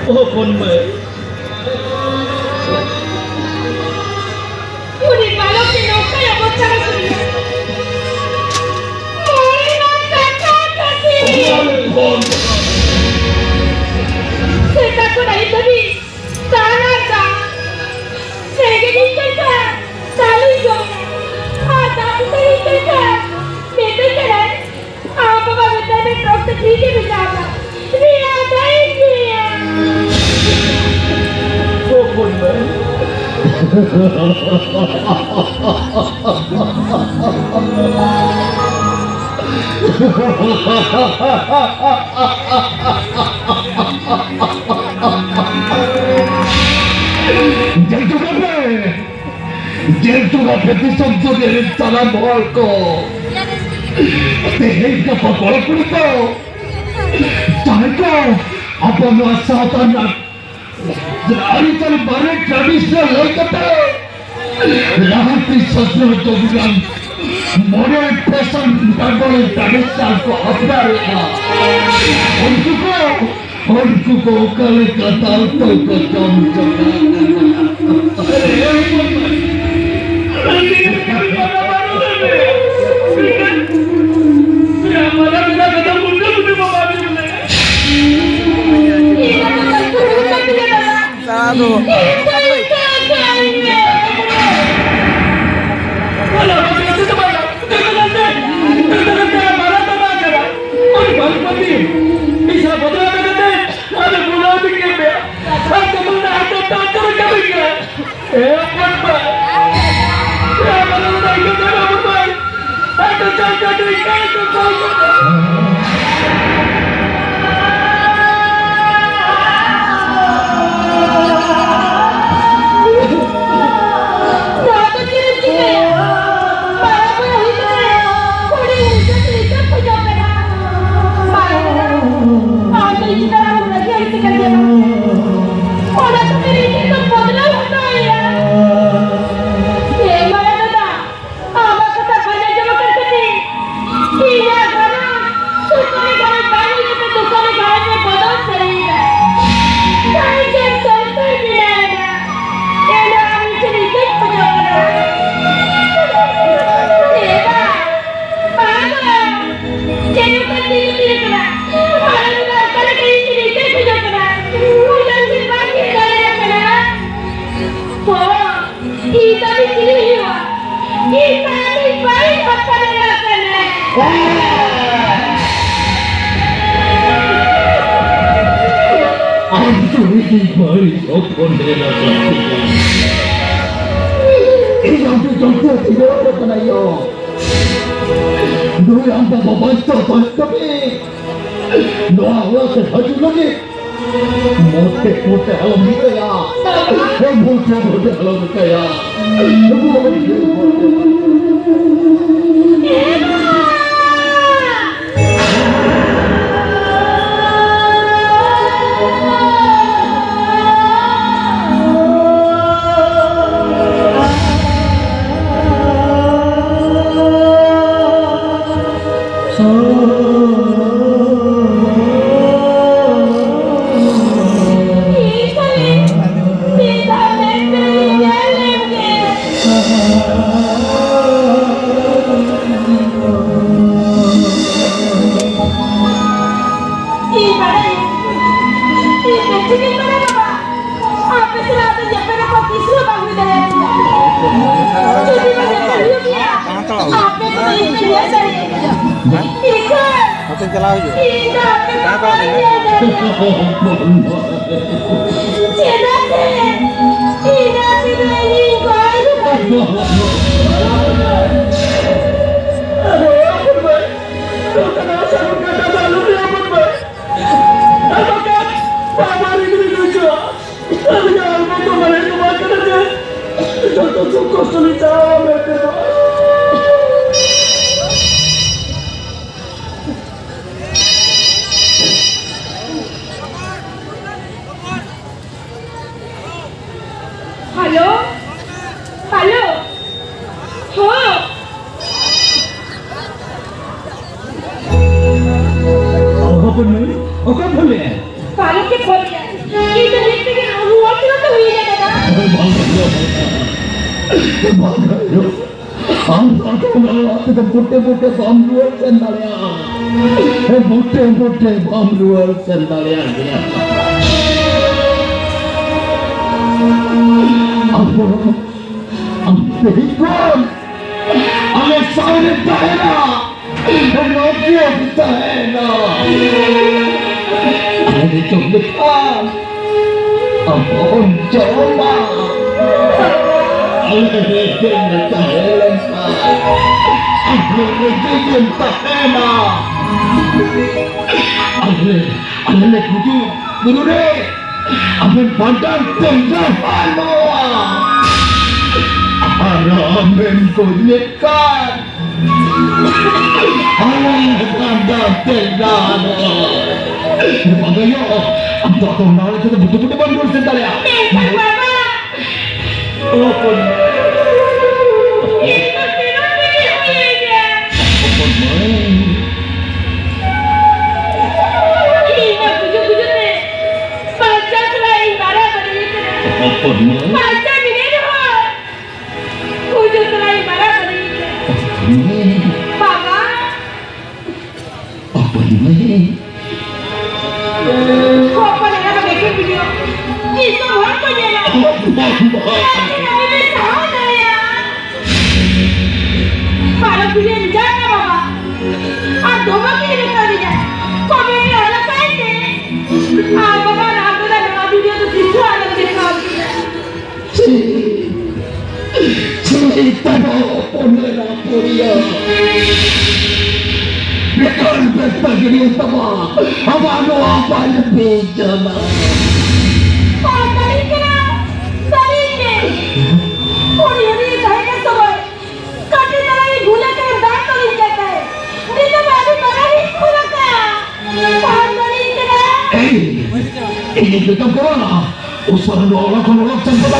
ᱦᱚᱯᱚᱱ ᱢᱟᱹᱭ, ᱩᱱᱤ ᱵᱟᱞᱚᱠ ᱜᱮ ᱱᱚᱝᱠᱟᱭ ᱚᱵᱚᱥᱛᱷᱟ ᱨᱮ ᱥᱩᱨᱩᱭᱟ᱾ ᱢᱚᱬᱮ ᱢᱟᱦᱟ ᱠᱟᱴᱟ ᱠᱟᱹᱥᱤ᱾ ᱥᱮᱛᱟᱜ ᱠᱷᱚᱱ ᱟᱹᱭᱩᱵ ᱫᱷᱟᱹᱵᱤᱡ ᱥᱟᱦᱟᱱ ᱟᱨ ᱫᱟᱜ ᱥᱮᱸᱜᱮᱞ ᱤᱧ ᱠᱟᱱ ᱠᱷᱟᱱ ᱫᱟᱜ ᱞᱤᱧ ᱡᱚᱢᱟ᱾ ᱟᱨ ᱫᱟᱜ ᱵᱩᱴᱟᱹ ᱤᱧ ᱠᱟᱱ ᱠᱷᱟᱱ ᱢᱮᱛᱟᱹᱧ ᱠᱟᱱᱟᱭ, ᱟᱢ ᱵᱟᱵᱟ ᱢᱮᱛᱟᱭ ᱢᱮ, ᱴᱨᱟᱠ ᱛᱮ ᱴᱷᱤᱠ ᱮ ᱵᱷᱮᱡᱟ ᱟᱢᱟ᱾ ᱨᱮᱭᱟᱲ ᱫᱟᱭ ᱜᱮᱭᱟ᱾ ᱦᱚᱯᱚᱱ ᱢᱟᱹᱭ᱾ ᱧᱮᱞ ᱦᱚᱪᱚ ᱠᱟᱜ ᱯᱮ, ᱧᱮᱞ ᱦᱚᱪᱚ ᱠᱟᱜ ᱯᱮ ᱫᱤᱥᱚᱢ ᱫᱩᱱᱤᱭᱟᱹ ᱨᱮᱱ ᱥᱟᱱᱟᱢ ᱦᱚᱲ ᱠᱚ᱾ ᱛᱮᱦᱮᱧ ᱜᱟᱯᱟ ᱠᱚᱲᱟ ᱠᱩᱲᱤ ᱠᱚ, ᱡᱟᱦᱟᱸᱭ ᱠᱚ ᱟᱵᱚ ᱱᱚᱣᱟ ᱥᱟᱶᱛᱟ ᱨᱮᱱᱟᱜ ᱟᱹᱨᱤᱪᱟᱹᱞᱤ ᱵᱟᱨᱮ traditional ᱞᱟᱹᱭ ᱠᱟᱛᱮ ᱞᱟᱦᱟᱱᱛᱤ ᱥᱚᱥᱱᱚ ᱡᱚᱢᱤᱫᱟᱨ modern fashion ᱵᱮᱝᱜᱚᱞᱤ traditional ᱠᱚ ᱟᱯᱱᱟᱨᱮᱫᱼᱟ᱾ ᱩᱱᱠᱩ ᱠᱚ ᱦᱚᱲ ᱠᱚᱠᱚ ᱚᱠᱟ ᱞᱮᱠᱟ ᱫᱟᱞ ᱛᱚᱞ ᱠᱚ ᱡᱚᱢ ᱪᱟᱵᱟ ᱟᱠᱟᱱᱟ᱾ ᱥᱟᱫᱷᱩ᱾ ᱱᱚᱣᱟ ᱫᱚ ᱪᱮᱫ ᱮᱢ ᱪᱤᱠᱟᱹᱭᱟ? ᱢᱟᱨᱟᱝ ᱵᱚᱭᱦᱟ ᱦᱩᱭ ᱠᱟᱛᱮ ᱦᱩᱰᱤᱧ ᱦᱩᱰᱤᱧ ᱪᱮᱫ ᱮᱢ ᱠᱷᱚᱡᱚᱜ ᱠᱟᱱᱟ? ᱢᱟᱨᱟᱝ ᱵᱚᱭᱦᱟ, ᱟᱢ ᱫᱚ ᱤᱧ ᱛᱟᱞᱟ ᱨᱮᱢ ᱨᱟᱹᱜᱤ ᱟᱹᱲᱤᱥ ᱟᱠᱟᱫᱤᱧᱟ ᱵᱟᱝ? ᱚᱱᱟ ᱠᱷᱟᱹᱛᱤᱨ ᱤᱧ ᱴᱷᱮᱱ ᱫᱚ ᱵᱚᱫᱞᱟ ᱦᱟᱛᱟᱣ ᱦᱩᱭᱩᱜᱼᱟ᱾ ᱦᱮᱸ ᱢᱟᱨᱟᱝ ᱫᱟᱫᱟ, ᱟᱢᱟᱜ ᱠᱟᱛᱷᱟ ᱵᱟᱹᱧ ᱟᱸᱡᱚᱢ ᱟᱠᱟᱫ ᱠᱷᱟᱹᱛᱤᱨ ᱤᱧᱟᱹᱜ ᱜᱷᱟᱨᱚᱸᱡᱽ ᱥᱩᱠ ᱨᱮ ᱜᱷᱟᱨᱚᱸᱡᱽ ᱵᱟᱝ ᱦᱩᱭ ᱠᱟᱛᱮ ᱫᱩᱠ ᱨᱮ ᱜᱷᱟᱨᱚᱸᱡᱽ ᱨᱮ ᱵᱚᱫᱚᱞ ᱥᱟᱹᱨᱤᱭᱮᱱᱟ᱾ ᱥᱟᱹᱨᱤ ᱜᱮ ᱥᱚᱝᱥᱟᱨ ᱵᱮᱱᱟᱣ ᱮᱱᱟ᱾ ᱮᱱ ᱨᱮᱦᱚᱸ ᱟᱢ ᱤᱧ ᱴᱷᱮᱱ ᱤᱠᱟᱹᱧ ᱠᱷᱚᱡᱚᱜ ᱠᱟᱱᱟ᱾ ᱮ ᱵᱟ, ᱵᱟ ᱫᱚ, ᱪᱮᱫ ᱞᱮᱠᱟ ᱛᱤᱸᱜᱩ ᱛᱷᱤᱨ ᱠᱟᱱᱟ? ᱢᱟᱨᱟᱝ ᱫᱚ ᱚᱠᱟ ᱞᱮᱠᱟ ᱤᱧ ᱴᱷᱮᱱ ᱤᱠᱟᱹᱧ ᱠᱷᱚᱡᱚᱜ ᱠᱟᱱᱟ? ᱚᱱᱟ ᱪᱮᱫ ᱵᱟᱝ ᱧᱮᱞ ᱫᱟᱲᱮᱭᱟᱜ ᱠᱟᱱᱟ? ᱦᱚᱸ᱾ ᱤᱧ ᱫᱚ ᱟᱹᱰᱤ ᱪᱤᱞᱤ ᱦᱩᱭᱩᱜᱼᱟ? ᱤᱧ ᱫᱚ ᱟᱹᱰᱤ ᱵᱟᱹᱲᱤᱡ ᱦᱚᱯᱚᱱ ᱮᱨᱟ ᱠᱟᱱᱟᱭ᱾ ᱟᱢ ᱫᱚ ᱟᱹᱰᱤ ᱵᱟᱹᱲᱤᱡ ᱦᱚᱯᱚᱱ ᱮᱨᱟ ᱠᱟᱱᱟᱢ᱾ ᱤᱧ ᱟᱢ ᱴᱷᱮᱱ ᱡᱚᱢᱛᱮ ᱛᱤᱨᱞᱟᱹ ᱠᱟᱱᱟ ᱭᱳ᱾ ᱱᱩᱭ ᱟᱢ ᱵᱟᱵᱟ ᱵᱟᱧᱪᱟᱣ ᱛᱟᱦᱮᱱ ᱛᱟᱵᱮ᱾ ᱱᱚᱣᱟ ᱚᱲᱟᱜ ᱛᱮ ᱦᱤᱡᱩᱜ ᱞᱟᱹᱜᱤᱫ ᱢᱚᱴᱮ ᱢᱚᱴᱮ ᱟᱞᱚᱢ ᱨᱤᱠᱟᱹᱭᱟ᱾ ᱢᱚᱴᱮ ᱢᱚᱴᱮ ᱟᱞᱚᱢ ᱨᱤᱠᱟᱹᱭᱟ᱾ ᱢᱚᱴᱮ ᱢᱚᱴᱮ᱾ ᱪᱮᱫ ᱤᱧ ᱢᱮᱱᱟ ᱵᱟᱵᱟ? ᱟᱯᱮ ᱥᱟᱞᱟᱜ ᱫᱚ ᱧᱮᱯᱮᱞ ᱨᱚᱯᱚᱲ ᱛᱤᱥ ᱦᱚᱸ ᱵᱟᱝ ᱦᱩᱭ ᱫᱟᱲᱮᱭᱟᱜ ᱛᱤᱧᱟ᱾ ᱡᱩᱫᱤ ᱵᱟᱝ ᱧᱮᱯᱮᱞ ᱦᱩᱭᱩᱜ ᱜᱮᱭᱟ, ᱟᱯᱮ ᱠᱚᱫᱚ ᱤᱧ ᱯᱮ ᱧᱮᱞ ᱫᱟᱲᱮᱭᱟᱜ ᱜᱮᱭᱟ᱾ ᱤᱠᱷᱟᱹᱱ ᱱᱚᱛᱮᱧ ᱪᱟᱞᱟᱣ ᱦᱤᱡᱩᱜᱼᱟ᱾ ᱤᱧ ᱫᱚ ᱟᱯᱮ ᱠᱚ ᱵᱟᱹᱧ ᱧᱮᱞ ᱫᱟᱲᱮᱭᱟᱜᱼᱟ᱾ ᱪᱮᱫᱟᱜ ᱥᱮ ᱤᱧ ᱫᱚ ᱟᱯᱮ ᱫᱚ ᱤᱧᱤᱧ ᱠᱚᱭ ᱟᱨ ᱵᱟᱠᱷᱟᱱ ᱵᱟᱵᱟ ᱨᱮ ᱡᱩᱫᱤ ᱱᱩᱭ ᱪᱚ, ᱟᱹᱞᱤᱧᱟᱜ ᱦᱚᱲᱢᱚ ᱠᱚ ᱵᱟᱲᱟᱭ ᱫᱚ ᱵᱟᱝ ᱠᱟᱱᱟ ᱡᱮ ᱡᱚᱛᱚ ᱫᱩᱠ ᱠᱚᱥᱴᱚ ᱞᱤᱧ ᱪᱟᱞᱟᱣᱟ ᱢᱮᱱᱛᱮ ᱫᱚ᱾ ᱦᱮᱞᱳ, ᱦᱮᱞᱳ, ᱦᱚᱸ᱾ ᱚᱠᱟ ᱠᱷᱚᱱ ᱢᱟᱹᱭ? ᱚᱠᱟ ᱠᱷᱚᱱ ᱞᱟᱹᱭ ᱮᱫ? ᱯᱟᱞᱚᱠ ᱮ ᱯᱷᱳᱱ ᱞᱮᱫᱟ᱾ ᱤᱧ ᱫᱚ ᱱᱤᱛ ᱛᱮᱜᱮ ᱨᱩᱣᱟᱹᱲ ᱛᱮ ᱦᱩᱭ ᱞᱮᱱᱟ ᱫᱟᱫᱟ᱾ ᱵᱟᱝ ᱦᱩᱭᱩᱜᱼᱟ᱾ ᱵᱟᱝ ᱦᱩᱭᱩᱜᱼᱟ᱾ ᱟᱢ ᱫᱚ ᱟᱫᱚ ᱚᱱᱟ ᱚᱲᱟᱜ ᱛᱮᱫᱚ ᱵᱩᱴᱟᱹ ᱵᱩᱴᱟᱹ ᱵᱟᱢ ᱨᱩᱣᱟᱹᱲ ᱥᱮᱱ ᱫᱟᱲᱮᱭᱟᱜᱼᱟ᱾ ᱵᱩᱴᱟᱹ ᱵᱩᱴᱟᱹ ᱵᱟᱢ ᱨᱩᱣᱟᱹᱲ ᱥᱮᱱ ᱫᱟᱲᱮᱭᱟᱜ ᱜᱮᱭᱟ᱾ ᱟᱢ ᱫᱚ, ᱟᱢ ᱛᱮᱦᱮᱧ ᱠᱷᱚᱱ ᱟᱞᱮ ᱥᱟᱶ ᱨᱮ ᱛᱟᱦᱮᱱᱟ᱾ ᱱᱚᱣᱟ ᱠᱤ ᱛᱟᱦᱮᱱᱟ? ᱟᱞᱮ ᱡᱚᱢ ᱞᱮᱠᱷᱟᱱ ᱟᱵᱚ ᱵᱚᱱ ᱡᱚᱢᱟ᱾ ᱟᱞᱮ ᱨᱮᱸᱜᱮᱡ ᱞᱮ ᱛᱟᱦᱮᱸ ᱞᱮᱱᱠᱷᱟᱱ ᱟᱵᱚ ᱨᱮᱸᱜᱮᱡ ᱵᱚᱱ ᱛᱟᱦᱮᱱᱟ᱾ ᱟᱞᱮ, ᱟᱞᱮ ᱞᱮ ᱜᱩᱡᱩᱜ ᱵᱩᱨᱩ ᱨᱮ ᱟᱢᱮᱢ ᱵᱷᱟᱸᱰᱟᱱ ᱛᱮᱢ ᱨᱟᱯᱟᱜ ᱱᱚᱣᱟ᱾ ᱟᱨ ᱟᱢᱮᱢ ᱜᱚᱡ ᱞᱮᱱᱠᱷᱟᱱ ᱟᱞᱮ ᱵᱷᱟᱸᱰᱟᱱ ᱛᱮ ᱨᱟᱯᱟᱜ ᱱᱚᱣᱟ᱾ ᱵᱟᱝ ᱦᱩᱭᱩᱜᱼᱟ᱾ ᱟᱢ ᱫᱚ ᱟᱫᱚ ᱚᱱᱟ ᱚᱲᱟᱜ ᱛᱮᱫᱚ ᱵᱩᱴᱟᱹ ᱵᱩᱴᱟᱹ ᱵᱟᱢ ᱨᱩᱣᱟᱹᱲ ᱥᱮᱱ ᱫᱟᱲᱮᱭᱟᱜᱼᱟ᱾ ᱢᱮᱱᱠᱷᱟᱱ ᱵᱟᱵᱟ, ᱦᱚᱯᱚᱱ ᱢᱟᱹᱭ᱾ ᱤᱧ ᱫᱚ ᱥᱮᱱᱚᱜ ᱛᱮᱜᱮ ᱦᱩᱭ ᱤᱧᱟ᱾ ᱦᱚᱯᱚᱱ ᱢᱟᱹᱭ᱾ ᱤᱧ ᱢᱟ ᱜᱩᱡᱩᱜ ᱜᱩᱡᱩᱜ ᱛᱮ ᱵᱟᱧᱪᱟᱣ ᱥᱟᱞᱟᱜ ᱤᱧ ᱵᱟᱨᱟ ᱵᱟᱹᱨᱤ ᱠᱟᱱᱟ᱾ ᱦᱚᱯᱚᱱ ᱢᱟᱹᱭ᱾ ᱵᱟᱧᱪᱟᱣ ᱢᱮᱱᱟᱹᱧ ᱨᱮᱦᱚᱸ, ᱜᱩᱡᱩᱜ ᱥᱟᱞᱟᱜ ᱤᱧ ᱵᱟᱨᱟ ᱵᱟᱹᱨᱤ ᱠᱟᱱᱟ᱾ ᱦᱚᱯᱚᱱ ᱢᱟᱹᱭ᱾ ᱵᱟᱵᱟ᱾ ᱦᱚᱯᱚᱱ ᱢᱟᱹᱭ᱾ ᱦᱚᱯᱚᱱ ᱮᱨᱟ ᱫᱚ ᱵᱮᱥᱮᱢ ᱫᱤᱥᱚᱢ ᱦᱚᱲ ᱠᱚ ᱧᱮᱞᱟ᱾ ᱟᱨ ᱠᱤ ᱱᱚᱰᱮ ᱵᱮᱱ ᱥᱟᱦᱟᱣ ᱫᱟᱲᱮᱭᱟᱜᱼᱟ? ᱯᱟᱨᱚ ᱠᱩᱞᱤᱭᱮᱢ ᱡᱟᱱᱟ ᱵᱟᱵᱟ᱾ ᱟᱨ ᱫᱚᱢᱮ ᱜᱮ ᱨᱟᱹᱥᱠᱟᱹ ᱨᱮᱭᱟᱜ ᱠᱚᱢᱮ ᱚᱞ ᱟᱠᱟᱫ ᱛᱮ᱾ ᱟᱨ ᱵᱟᱵᱟ ᱨᱟᱢ ᱫᱟᱫᱟ ᱱᱚᱣᱟ ᱵᱷᱤᱰᱤᱭᱳ ᱫᱚ ᱛᱤᱥ ᱦᱚᱸ ᱟᱞᱚᱢ ᱫᱮᱠᱷᱟᱣ ᱠᱤᱧᱟ᱾ ᱪᱮᱫ? ᱪᱮᱫ ᱛᱟᱭᱚᱢ ᱦᱚᱯᱚᱱ ᱮᱨᱟ ᱯᱩᱨᱤᱭᱟᱹ? ᱮᱠᱟᱞ ᱵᱮᱥᱛᱟ ᱜᱤᱰᱤ ᱛᱟᱢᱟ᱾ ᱟᱢᱟᱜ ᱱᱚᱣᱟ ᱵᱟᱭ ᱵᱮᱡᱟᱱᱟ᱾ ᱚ, ᱥᱟᱹᱨᱤ ᱠᱟᱱᱟ, ᱥᱟᱹᱨᱤ ᱜᱮ᱾ ᱩᱱᱤ ᱦᱩᱰᱤᱧ ᱛᱟᱦᱮᱸ ᱠᱟᱱ ᱥᱚᱢᱚᱭ ᱠᱟᱹᱴᱤᱡ ᱛᱟᱞᱟᱝ ᱤᱧ ᱵᱷᱩᱞ ᱟᱠᱟᱱ ᱫᱟᱜ ᱛᱚᱞᱤᱧ ᱠᱟᱛᱮ᱾ ᱱᱤᱛᱚᱜ ᱢᱟ ᱟᱹᱰᱤ ᱢᱟᱨᱟᱝ ᱤᱧ ᱵᱷᱩᱞ ᱟᱠᱟᱱᱟ᱾ ᱵᱟᱢ ᱫᱟᱲᱮᱭᱟᱜ ᱠᱟᱱᱟ᱾ ᱮᱭ, ᱤᱧᱤᱧ ᱢᱮᱛᱟᱢ ᱠᱟᱱᱟ, ᱩᱥᱟᱹᱨᱟ ᱱᱚᱣᱟ ᱚᱲᱟᱜ ᱠᱷᱚᱱ ᱚᱰᱚᱠ ᱪᱟᱞ ᱠᱚ ᱢᱮ᱾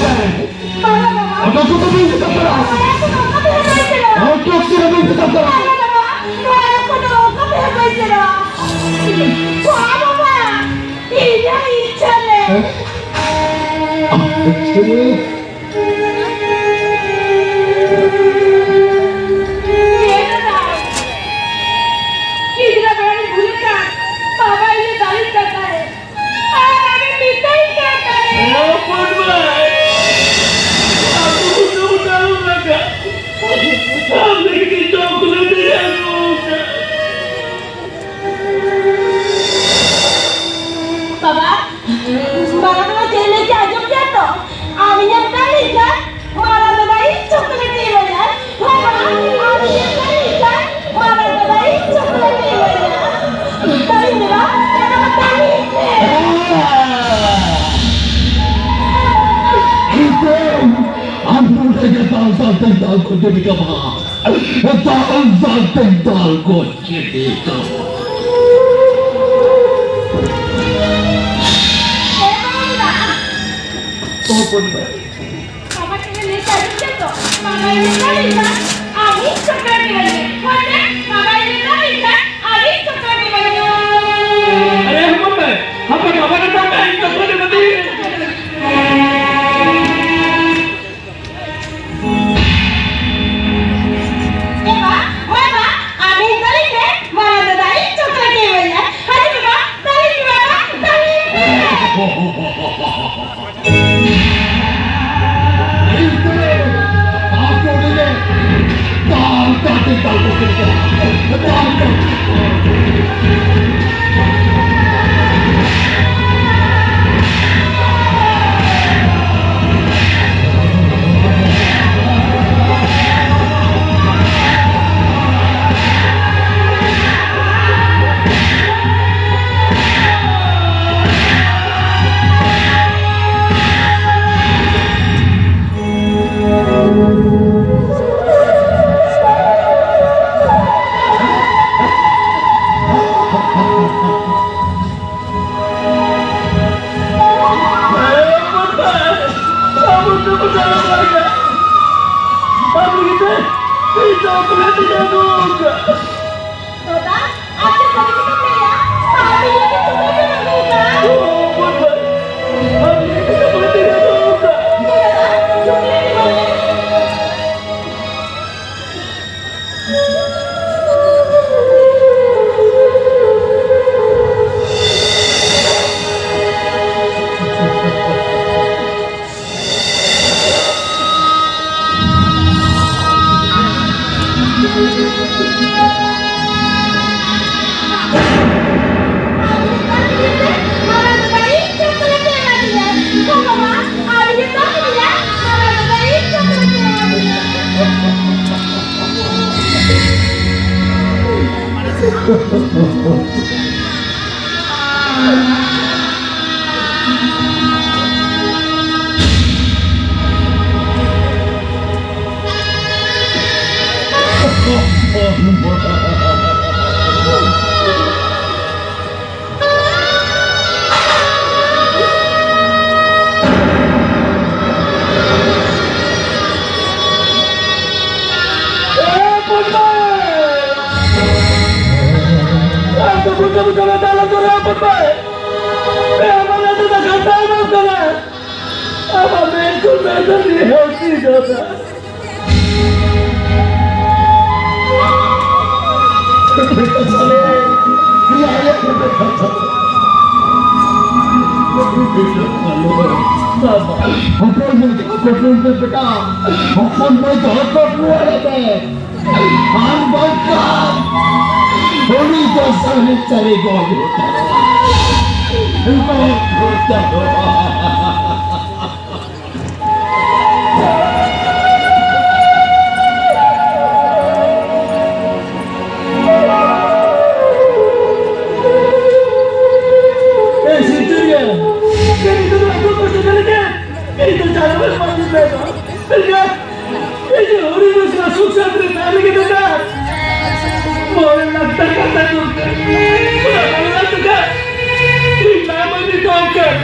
ᱵᱟᱵᱟ, ᱵᱟᱵᱟ᱾ ᱚᱰᱚᱠ ᱠᱚ ᱢᱮ, ᱢᱮᱛᱟᱢ ᱠᱟᱱᱟ᱾ ᱵᱟᱵᱟ, ᱚᱲᱟᱜ ᱠᱷᱚᱱ ᱚᱠᱟ ᱛᱮᱦᱚᱸ ᱵᱟᱹᱧ ᱪᱟᱞᱟᱜᱼᱟ᱾ ᱚᱰᱚᱠ ᱥᱮ ᱵᱟᱹᱧ ᱢᱮᱛᱟᱢ ᱠᱟᱱᱟ᱾ ᱵᱟᱵᱟ, ᱵᱟᱵᱟ, ᱱᱚᱣᱟ ᱚᱲᱟᱜ ᱠᱷᱚᱱ ᱫᱚ ᱚᱠᱟ ᱛᱮᱦᱚᱸ ᱵᱟᱹᱧ ᱪᱟᱞᱟᱜᱼᱟ᱾ ᱵᱟᱵᱟ, ᱵᱟᱵᱟ, ᱤᱧᱟᱹᱜ ᱤᱪᱪᱷᱟᱹ ᱨᱮ᱾ ᱦᱮᱸ? ᱟᱢ ᱤᱪᱪᱷᱟᱹ ᱨᱮ? ᱧᱮᱞ ᱟᱠᱟᱫ᱾ ᱜᱤᱫᱽᱨᱟᱹ ᱵᱮᱲᱟ ᱨᱤᱧ ᱵᱷᱩᱞ ᱟᱠᱟᱫ᱾ ᱵᱟᱵᱟ ᱤᱧᱮ ᱫᱟᱞᱤᱧ ᱠᱟᱱ ᱛᱟᱦᱮᱸᱫ᱾ ᱟᱨ ᱟᱢᱮᱢ ᱢᱮᱛᱟᱹᱧ ᱠᱟᱱ ᱛᱟᱦᱮᱸᱫ᱾ ᱦᱚᱯᱚᱱ ᱢᱟᱹᱭ, ᱟᱢ ᱫᱚ ᱩᱱᱟᱹᱜ ᱩᱛᱟᱹᱨ ᱞᱟᱜᱟ᱾ ᱟᱢ ᱞᱟᱹᱜᱤᱫ ᱤᱧ ᱪᱚᱠᱞᱮᱴ ᱤᱧ ᱟᱹᱜᱩ ᱟᱠᱟᱫ᱾ ᱵᱟᱵᱟ, ᱵᱟᱵᱟ, ᱱᱚᱣᱟ ᱪᱮᱫ ᱞᱟᱹᱭ ᱠᱮᱫ ᱟᱸᱡᱚᱢ ᱠᱮᱫ ᱛᱚ? ᱟᱢ ᱤᱧᱮᱢ ᱫᱟᱞᱤᱧ ᱠᱟᱱ, ᱢᱟᱨᱟᱝ ᱫᱟᱫᱟ ᱤᱧ ᱪᱚᱠᱞᱮᱴ ᱤᱧ ᱮᱢᱟᱭᱟ᱾ ᱦᱳᱭ, ᱢᱟ, ᱟᱢ ᱤᱧᱮᱢ ᱫᱟᱞᱤᱧ ᱠᱟᱱ, ᱢᱟᱨᱟᱝ ᱫᱟᱫᱟ ᱤᱧ ᱪᱚᱠᱞᱮᱴ ᱤᱧ ᱮᱢᱟᱭᱟ᱾ ᱫᱟᱞᱤᱧ ᱢᱮ, ᱵᱟᱵᱟ, ᱫᱟᱞᱤᱧ ᱢᱮ᱾ ᱟᱢ ᱱᱚᱰᱮ ᱜᱮ ᱫᱟᱞ, ᱫᱟᱞ, ᱫᱟᱞ, ᱫᱟᱞ ᱠᱚ ᱡᱟᱹᱱᱤᱡ ᱠᱟᱱᱟ᱾ ᱫᱟᱞ, ᱫᱟᱞ, ᱫᱟᱞ, ᱫᱟᱞ ᱠᱚ ᱡᱟᱹᱱᱤᱡ ᱠᱟᱱᱟ᱾ ᱦᱚᱯᱚᱱ ᱵᱷᱟᱹᱭ᱾ ᱵᱟᱵᱟ ᱴᱷᱮᱱ ᱞᱟᱹᱭ ᱠᱟᱜ ᱡᱩᱛ ᱛᱚ? ᱵᱟᱵᱟᱭ ᱢᱮᱛᱟ ᱞᱤᱧᱟ, ᱟᱹᱰᱤ ᱪᱚᱠᱞᱮᱴ ᱤᱢᱟᱹᱧ ᱢᱮ᱾ ᱦᱳᱭ ᱥᱮ? ᱵᱟᱵᱟᱭ ᱢᱮᱛᱟ ᱞᱤᱧᱟ, ᱟᱹᱰᱤ ᱪᱚᱠᱞᱮᱴ ᱤᱢᱟᱹᱧ ᱢᱮ᱾ ᱟᱨᱮ ᱦᱚᱯᱚᱱ ᱵᱷᱟᱹᱭ, ᱦᱟᱯᱮ ᱵᱟᱵᱟ ᱢᱮᱛᱟ ᱢᱮ, ᱤᱧ ᱪᱚᱠᱞᱮᱴ ᱤᱢᱟᱹᱧ ᱢᱮ᱾ ᱮ ᱵᱟ, ᱢᱟ ᱵᱟ, ᱟᱢ ᱤᱧ ᱛᱟᱹᱞᱤᱧ ᱢᱮ, ᱢᱟᱨᱟᱝ ᱫᱟᱫᱟ ᱤᱧ ᱪᱚᱠᱞᱮᱴ ᱤᱢᱟᱹᱧᱟ᱾ ᱦᱟᱹᱡᱩᱜ ᱢᱮ ᱵᱟ, ᱛᱟᱹᱞᱤᱧ ᱢᱮ ᱵᱟ, ᱛᱟᱹᱞᱤᱧ ᱢᱮ᱾ ᱟᱢ ᱞᱟᱹᱜᱤᱫ ᱛᱮ ᱤᱧ ᱫᱚ ᱚᱠᱚᱭ ᱦᱚᱸ ᱵᱟᱹᱧ ᱟᱹᱜᱩ ᱟᱠᱟᱫ᱾ ᱫᱟᱫᱟ, ᱟᱢ ᱪᱮᱫ ᱥᱟᱹᱨᱤ ᱠᱟᱛᱷᱟᱢ ᱞᱟᱹᱭᱟ? ᱟᱢ ᱞᱟᱹᱜᱤᱫ ᱛᱮ ᱪᱮᱫ ᱦᱚᱸ ᱵᱟᱹᱧ ᱟᱹᱜᱩ ᱟᱠᱟᱫ᱾ ᱚ, ᱦᱚᱯᱚᱱ ᱵᱷᱟᱭ, ᱟᱢ ᱞᱟᱹᱜᱤᱫ ᱛᱮ ᱪᱮᱫ ᱦᱚᱸ ᱵᱟᱹᱧ ᱟᱹᱜᱩ ᱟᱠᱟᱫ᱾ ᱫᱟᱫᱟ, ᱪᱩᱯ ᱞᱮ ᱢᱮ᱾ ᱦᱚᱯᱚᱱ ᱢᱟᱹᱭ ᱫᱚ ᱦᱚᱯᱚᱱ ᱢᱟᱹᱭ ᱫᱚ ᱦᱚᱯᱚᱱ ᱨᱩᱣᱟᱹᱲ ᱮ ᱛᱮ᱾ ᱟᱨ ᱵᱟᱝᱠᱷᱟᱱ ᱩᱱᱤ ᱫᱚ ᱥᱟᱹᱨᱤ ᱥᱟᱹᱨᱤ ᱜᱚᱡ ᱩᱛᱟᱹᱨᱚᱜᱼᱟ᱾ ᱜᱚᱡ ᱩᱛᱟᱹᱨᱚᱜᱼᱟ᱾ ᱮᱭ ᱥᱤᱨᱡᱚᱱᱤᱭᱟᱹ, ᱠᱟᱹᱢᱤ ᱫᱚ ᱟᱵᱚ ᱠᱚ ᱥᱮᱫ ᱞᱮᱠᱟ, ᱠᱟᱹᱢᱤ ᱫᱚ ᱪᱟᱞᱟᱣ ᱵᱟᱝ ᱦᱩᱭᱩᱜ ᱛᱟᱭᱟ᱾ ᱢᱮᱱᱠᱷᱟᱱ ᱤᱧ ᱦᱚᱲ ᱢᱤᱫ ᱥᱟᱞᱟᱜ ᱥᱩᱠ ᱥᱟᱱᱛᱤ ᱨᱮ ᱛᱟᱦᱮᱸ ᱞᱟᱹᱜᱤᱫ ᱫᱚᱨᱠᱟᱨ᱾ ᱢᱚᱬᱮ ᱞᱟᱠᱷ ᱴᱟᱠᱟ ᱛᱟᱭ ᱫᱚᱨᱠᱟᱨ᱾ ᱚᱱᱟ ᱢᱚᱬᱮ ᱞᱟᱠᱷ ᱴᱟᱠᱟ ᱤᱧ ᱢᱟ ᱵᱟᱹᱧ ᱦᱟᱛᱟᱣ ᱠᱟᱫ᱾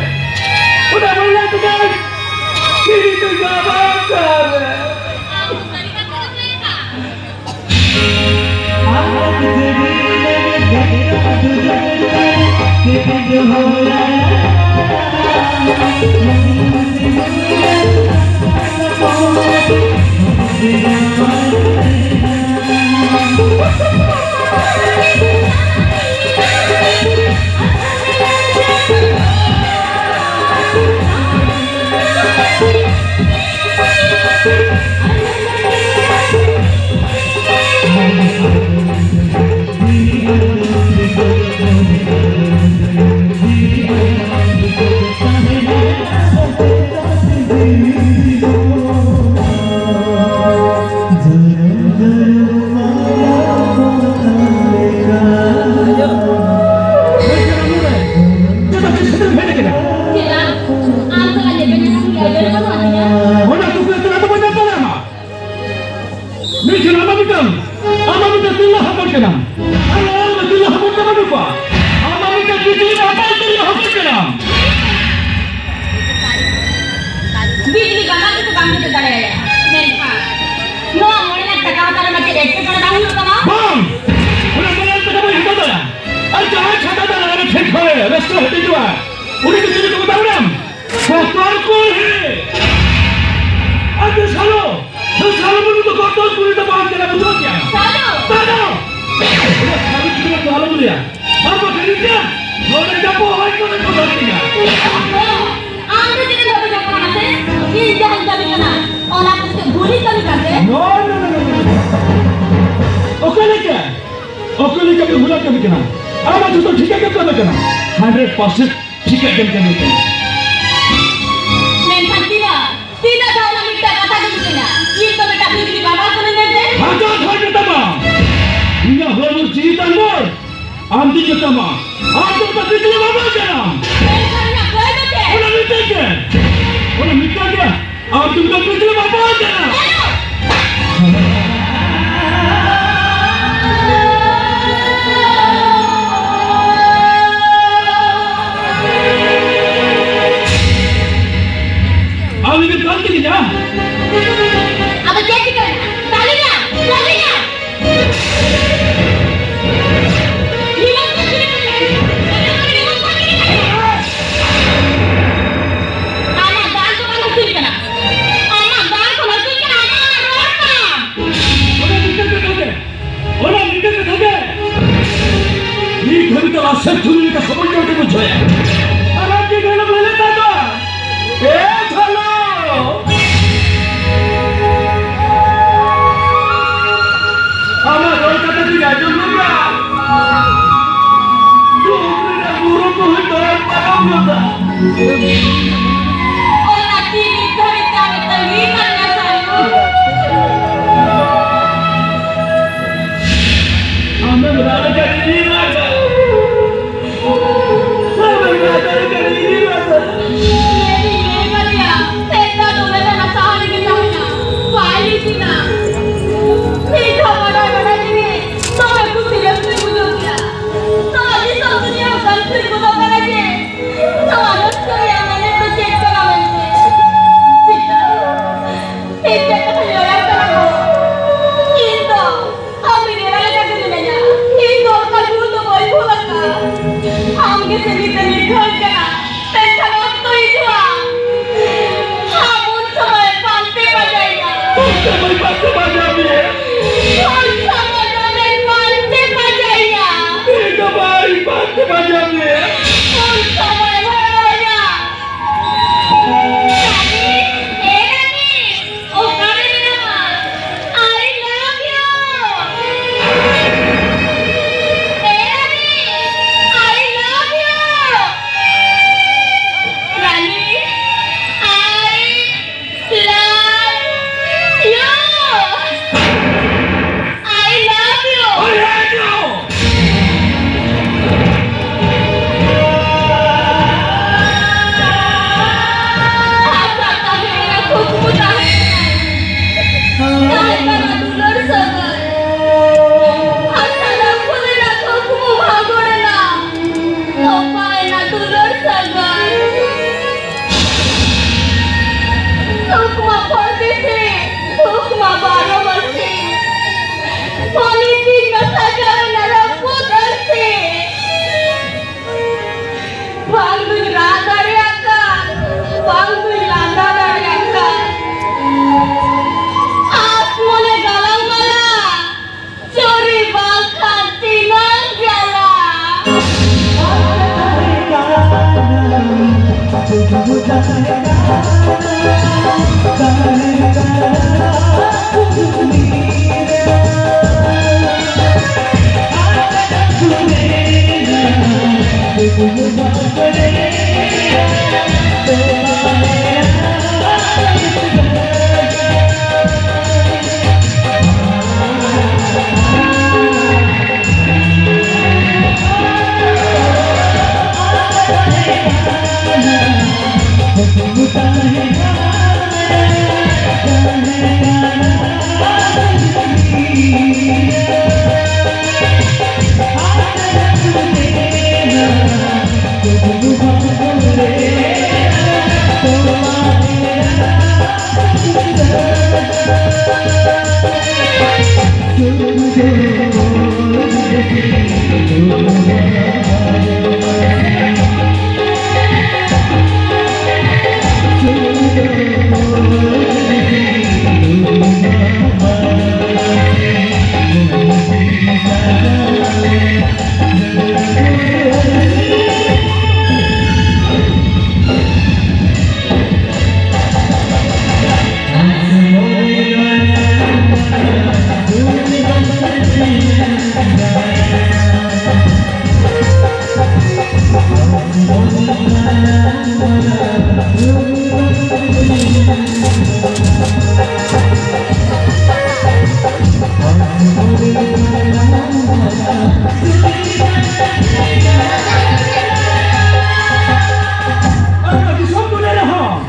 ᱪᱮᱫᱟᱜ? ᱟᱢ ᱥᱟᱞᱟᱜ ᱧᱮᱯᱮᱞ ᱧᱟᱯᱟᱢ ᱞᱟᱹᱜᱤᱫ ᱟᱹᱰᱤ ᱨᱚᱠᱚᱢ ᱦᱟᱹᱴᱤᱧᱟ᱾ ᱚᱱᱟ ᱠᱩᱠᱞᱤ ᱛᱮᱞᱟ ᱫᱚ ᱵᱟᱹᱧ ᱧᱟᱢ ᱫᱟᱲᱮᱭᱟᱢᱟ᱾ ᱢᱤᱫᱴᱮᱱ ᱟᱢᱟᱜ ᱢᱤᱫᱴᱟᱝ, ᱟᱢᱟᱜ ᱢᱤᱫᱴᱟᱝ ᱛᱤᱨᱞᱟᱹ ᱦᱚᱯᱚᱱ ᱠᱟᱱᱟᱢ᱾ ᱟᱨ ᱟᱢ ᱫᱚ ᱛᱤᱨᱞᱟᱹ ᱦᱚᱯᱚᱱ ᱫᱚ ᱵᱟᱹᱱᱩᱜ ᱠᱚᱣᱟ᱾ ᱟᱢᱟᱜ ᱢᱤᱫᱴᱟᱝ ᱵᱤᱡᱽᱞᱤ ᱦᱚᱯᱚᱱ, ᱛᱤᱨᱞᱟᱹ ᱦᱚᱯᱚᱱ ᱠᱟᱱᱟᱢ᱾ ᱵᱤᱡᱽᱞᱤ ᱵᱟᱵᱟ ᱜᱮᱛᱚ ᱵᱟᱢ ᱵᱩᱡᱷᱟᱹᱣ ᱫᱟᱲᱮᱭᱟᱭᱟ᱾ ᱢᱮᱱᱠᱷᱟᱱ ᱱᱚᱣᱟ ᱢᱚᱬᱮ ᱞᱟᱠᱷ ᱴᱟᱠᱟ ᱦᱟᱛᱟᱣ ᱨᱮᱱᱟᱜ ᱪᱮᱫ ᱮᱴᱠᱮᱴᱚᱬᱮ ᱵᱟᱝ ᱦᱩᱭᱩᱜ ᱛᱟᱢᱟ? ᱵᱟᱝ! ᱚᱱᱟ ᱢᱚᱬᱮ ᱞᱟᱠᱷ ᱴᱟᱠᱟ ᱵᱟᱹᱧ ᱦᱟᱛᱟᱣ ᱫᱟᱲᱮᱭᱟᱜᱼᱟ᱾ ᱟᱨ ᱡᱟᱦᱟᱸᱭ ᱪᱷᱟᱛᱟ ᱫᱟᱨᱮ ᱨᱮ ᱴᱷᱮᱱ ᱠᱷᱚᱱᱮ ᱨᱟᱹᱥᱠᱟᱹ ᱦᱟᱹᱴᱤᱧᱚᱜᱼᱟ, ᱩᱱᱤ ᱫᱚ ᱪᱤᱞᱤ ᱠᱚ ᱢᱮᱛᱟ ᱵᱚᱱᱟ? ᱵᱚᱛᱚᱨ ᱠᱩᱞᱦᱤ᱾ ᱟᱨ ᱫᱮᱥᱟᱞᱚ, ᱫᱮᱥᱟᱞᱚ ᱵᱚᱞᱮ ᱫᱚ ᱵᱚᱛᱚᱨ ᱠᱩᱞᱦᱤ ᱫᱚ ᱵᱟᱝ ᱠᱟᱱᱟ, ᱵᱩᱡᱷᱟᱹᱣ ᱠᱮᱜᱼᱟ? ᱥᱟᱞᱚ᱾ ᱥᱟᱞᱚ᱾ ᱚᱱᱟ ᱥᱟᱞᱚ ᱪᱤᱞᱤ ᱠᱚ ᱟᱞᱚᱢ ᱞᱟᱹᱭᱟ᱾ ᱟᱨ ᱵᱟᱠᱷᱟᱱ ᱤᱧ ᱴᱷᱮᱱ ᱱᱚᱰᱮ ᱪᱟᱯᱚ ᱦᱚᱭ ᱠᱚᱨᱮ ᱠᱚ ᱫᱷᱟᱹᱨᱛᱤᱜᱼᱟ᱾ ᱟᱢ ᱫᱚ ᱪᱮᱫ ᱮᱢ ᱫᱟᱹᱵᱤ ᱠᱟᱱᱟ ᱥᱮ? ᱤᱧ ᱡᱟᱦᱟᱸᱧ ᱫᱟᱹᱵᱤ ᱠᱟᱱᱟ, ᱚᱱᱟ ᱠᱚ ᱪᱮᱫ ᱵᱷᱩᱞᱤ ᱠᱟᱹᱢᱤ ᱠᱟᱱ ᱛᱮ? No, no, no, no, no, no. ᱚᱠᱟ ᱞᱮᱠᱟ? ᱚᱠᱟ ᱞᱮᱠᱟ ᱯᱮ ᱵᱷᱩᱞᱟ ᱠᱟᱹᱢᱤ ᱠᱟᱱᱟ? ᱟᱢᱟᱜ ᱡᱚᱛᱚ ᱴᱷᱤᱠᱟᱹ ᱜᱮᱢ ᱠᱟᱹᱢᱤ ᱠᱟᱱᱟ᱾ ᱦᱟᱱᱰᱨᱮᱰ ᱯᱟᱨᱥᱮᱱᱴ ᱴᱷᱤᱠᱟᱹ ᱜᱮᱢ ᱠᱟᱹᱢᱤ ᱠᱟᱱᱟ᱾ ᱢᱮᱱᱠᱷᱟᱱ ᱛᱤᱱᱟᱹᱜ, ᱛᱤᱱᱟᱹᱜ ᱫᱷᱟᱣ ᱚᱱᱟ ᱢᱤᱫᱴᱟᱝ ᱠᱟᱛᱷᱟ ᱜᱮᱢ ᱢᱮᱱᱟ, ᱤᱧ ᱫᱚ ᱢᱤᱫᱴᱟᱝ ᱵᱤᱡᱽᱞᱤ ᱵᱟᱵᱟ ᱠᱟᱹᱱᱟᱹᱧ ᱢᱮᱱᱛᱮ? ᱦᱟᱡᱟᱨ ᱫᱷᱟᱣ ᱢᱮᱛᱟᱢᱟ, ᱤᱧᱟᱹᱜ ᱦᱚᱲᱢᱚ ᱡᱤᱣᱤ ᱛᱟᱢ ᱵᱚᱞ, ᱟᱢ ᱫᱚᱧ ᱢᱮᱛᱟᱢᱟ, ᱟᱢ ᱫᱚ ᱢᱤᱫᱴᱟᱝ ᱵᱤᱡᱽᱞᱤ ᱵᱟᱵᱟ ᱠᱟᱱᱟᱢ᱾ ᱢᱮᱱᱠᱷᱟᱱ ᱤᱧᱟᱹᱜ ᱫᱟᱹᱭ ᱫᱚ ᱪᱮᱫ? ᱚᱱᱟ ᱢᱤᱫᱴᱟᱝ ᱜᱮ, ᱚᱱᱟ ᱢᱤᱫᱴᱟᱝ ᱜᱮ᱾ ᱟᱢ ᱫᱚ ᱢᱤᱫᱴᱟᱝ ᱵᱤᱡᱽᱞᱤ ᱵᱟᱵᱟ ᱠᱟᱱᱟ᱾ ᱟᱢ ᱡᱩᱫᱤ ᱵᱟᱢ ᱛᱤᱸᱜᱩᱱᱟ᱾ ᱟᱫᱚ ᱪᱮᱫ ᱪᱤᱠᱟᱹᱭᱮᱱᱟ? ᱛᱟᱹᱞᱤᱧᱟ, ᱛᱟᱹᱞᱤᱧᱟ᱾ ᱱᱤᱭᱟᱹ ᱪᱮᱫ ᱪᱤᱠᱟᱹᱭᱮᱱᱟ? ᱚᱱᱟ ᱛᱤ ᱱᱤᱛ ᱫᱷᱟᱹᱵᱤᱡ ᱛᱮ ᱟᱞᱮ ᱛᱟᱺᱜᱤ ᱠᱟᱫ ᱢᱮᱭᱟ ᱥᱟᱭᱚ᱾ ᱟᱢᱮᱢ ᱨᱟᱜ ᱞᱮᱠᱷᱟᱱ ᱤᱧᱤᱧ ᱨᱟᱜᱟ᱾ ᱟᱢᱮᱢ ᱨᱟᱜ ᱞᱮᱠᱷᱟᱱ ᱤᱧᱤᱧ ᱨᱟᱜᱟ᱾ ᱞᱟᱹᱭ ᱫᱚᱧ ᱞᱟᱹᱭ ᱠᱟᱫᱮᱭᱟ, ᱛᱮᱦᱮᱧ ᱫᱚ ᱫᱚᱢᱮ ᱫᱚ ᱱᱟᱥᱟ ᱦᱟᱹᱞᱤ ᱜᱮ ᱛᱟᱦᱮᱱᱟ, ᱵᱟᱭ ᱦᱤᱡᱩᱜᱼᱟ᱾ ᱱᱤᱛ ᱦᱚᱸ ᱵᱟᱰᱟᱭ ᱵᱟᱰᱟᱭ ᱛᱮᱜᱮ ᱫᱚᱢᱮ ᱠᱩᱥᱤ ᱨᱟᱹᱥᱠᱟᱹᱧ ᱵᱩᱡᱷᱟᱹᱣ ᱠᱮᱫᱟ᱾ ᱱᱚᱣᱟ ᱫᱤᱥᱚᱢ ᱫᱩᱱᱤᱭᱟᱹ ᱦᱚᱸ ᱠᱟᱱ ᱠᱩᱲᱤ ᱠᱚᱫᱚ ᱠᱟᱱᱟ ᱡᱮ ᱱᱚᱣᱟ ᱨᱟᱹᱥᱠᱟᱹ ᱨᱮᱭᱟᱜ ᱢᱮᱱᱮᱫ ᱫᱚ ᱪᱮᱫ ᱠᱟᱱᱟ ᱢᱮᱱᱛᱮ? ᱪᱮᱫ? ᱤᱧ ᱪᱮᱫ ᱠᱟᱛᱷᱟᱧ ᱞᱟᱹᱭᱟᱢ ᱠᱟᱱᱟ ᱜᱚ? ᱤᱧ ᱫᱚ ᱟᱢ ᱨᱤᱱ ᱮᱨᱟ ᱞᱮᱠᱟ ᱜᱮ ᱢᱤᱱᱟᱹᱧᱟ᱾ ᱤᱧ ᱫᱚ ᱚᱱᱠᱟ ᱵᱷᱩᱞ ᱫᱚ ᱵᱟᱹᱧ ᱵᱷᱩᱞ ᱟᱠᱟᱫᱼᱟ᱾ ᱟᱢ ᱜᱮ ᱥᱮ ᱱᱤᱛ ᱮᱢ ᱱᱤᱨᱫᱷᱟᱹᱨ ᱠᱟᱱᱟ᱾ ᱢᱮᱱᱠᱷᱟᱱ ᱚᱠᱛᱚ ᱦᱤᱡᱩᱜᱼᱟ, ᱟᱢ ᱩᱱ ᱥᱚᱢᱚᱭ ᱯᱟᱱᱛᱮ ᱯᱟᱸᱡᱟᱭᱮᱧᱟ᱾ ᱩᱱ ᱥᱚᱢᱚᱭ ᱯᱟᱱᱛᱮ ᱯᱟᱸᱡᱟ ᱢᱮᱭᱟ᱾ ᱩᱱ ᱥᱚᱢᱚᱭ ᱫᱚᱢᱮ ᱯᱟᱱᱛᱮ ᱯᱟᱸᱡᱟᱭᱮᱧᱟ᱾ ᱤᱧ ᱫᱚ ᱵᱟᱹᱧ ᱯᱟᱱᱛᱮ ᱯᱟᱸᱡᱟ ᱢᱮᱭᱟ᱾ ᱩᱱ ᱥᱚᱢᱚᱭ ᱦᱚᱲ ᱨᱚᱲᱟ᱾ ᱨᱟᱱᱤ, ᱮ ᱨᱟᱱᱤ, ᱚᱠᱟᱨᱮ ᱢᱮᱱᱟᱢᱟ? I love you. A Rani, I love you. Rani, I love you. I love you. I love you. ᱟᱥᱟ ᱛᱟᱦᱮᱸ ᱞᱮᱱᱟ, ᱠᱩᱠᱢᱩ ᱛᱟᱦᱮᱸ ᱞᱮᱱᱟ᱾ ᱛᱟᱦᱮᱸ ᱠᱟᱱᱟ ᱫᱩᱞᱟᱹᱲ ᱥᱟᱹᱜᱟᱹᱭ᱾ ᱟᱥᱟ ᱨᱟᱹᱯᱩᱫ ᱞᱮᱱᱟ, ᱠᱩᱠᱢᱩ ᱵᱷᱟᱸᱜᱚᱲ ᱮᱱᱟ᱾ ᱛᱚᱯᱟᱭᱮᱱᱟ ᱫᱩᱞᱟᱹᱲ ᱥᱟᱹᱜᱟᱹᱭ᱾ ᱥᱩᱠ ᱢᱟ ᱯᱚᱨᱫᱮᱥᱤ, ᱥᱩᱠ ᱢᱟ ᱵᱟᱨᱚ ᱢᱟᱹᱥᱤ᱾ ᱯᱚᱞᱤᱛᱷᱤᱱ ᱢᱟ ᱥᱟᱡᱟᱣ ᱮᱱᱟ ᱨᱟᱹᱯᱩᱫ ᱟᱹᱨᱥᱤ᱾ ᱵᱟᱝ ᱫᱩᱧ ᱨᱟᱜ ᱫᱟᱲᱮᱭᱟᱜ ᱠᱟᱱ, ᱵᱟᱝ ᱫᱩᱧ ᱞᱟᱸᱫᱟ ᱫᱟᱲᱮᱭᱟᱜ ᱠᱟᱱ᱾ ᱟᱥ ᱢᱚᱱᱮ ᱜᱟᱞᱟᱝ ᱢᱟᱞᱟ, ᱪᱩᱨᱤ ᱵᱟᱝᱠᱷᱟᱱ ᱛᱤᱱᱟᱹᱜ ᱡᱟᱞᱟ᱾ ᱟᱨ ᱫᱤᱥᱚᱢ ᱫᱩᱱᱤᱭᱟᱹ ᱨᱮᱦᱚᱸ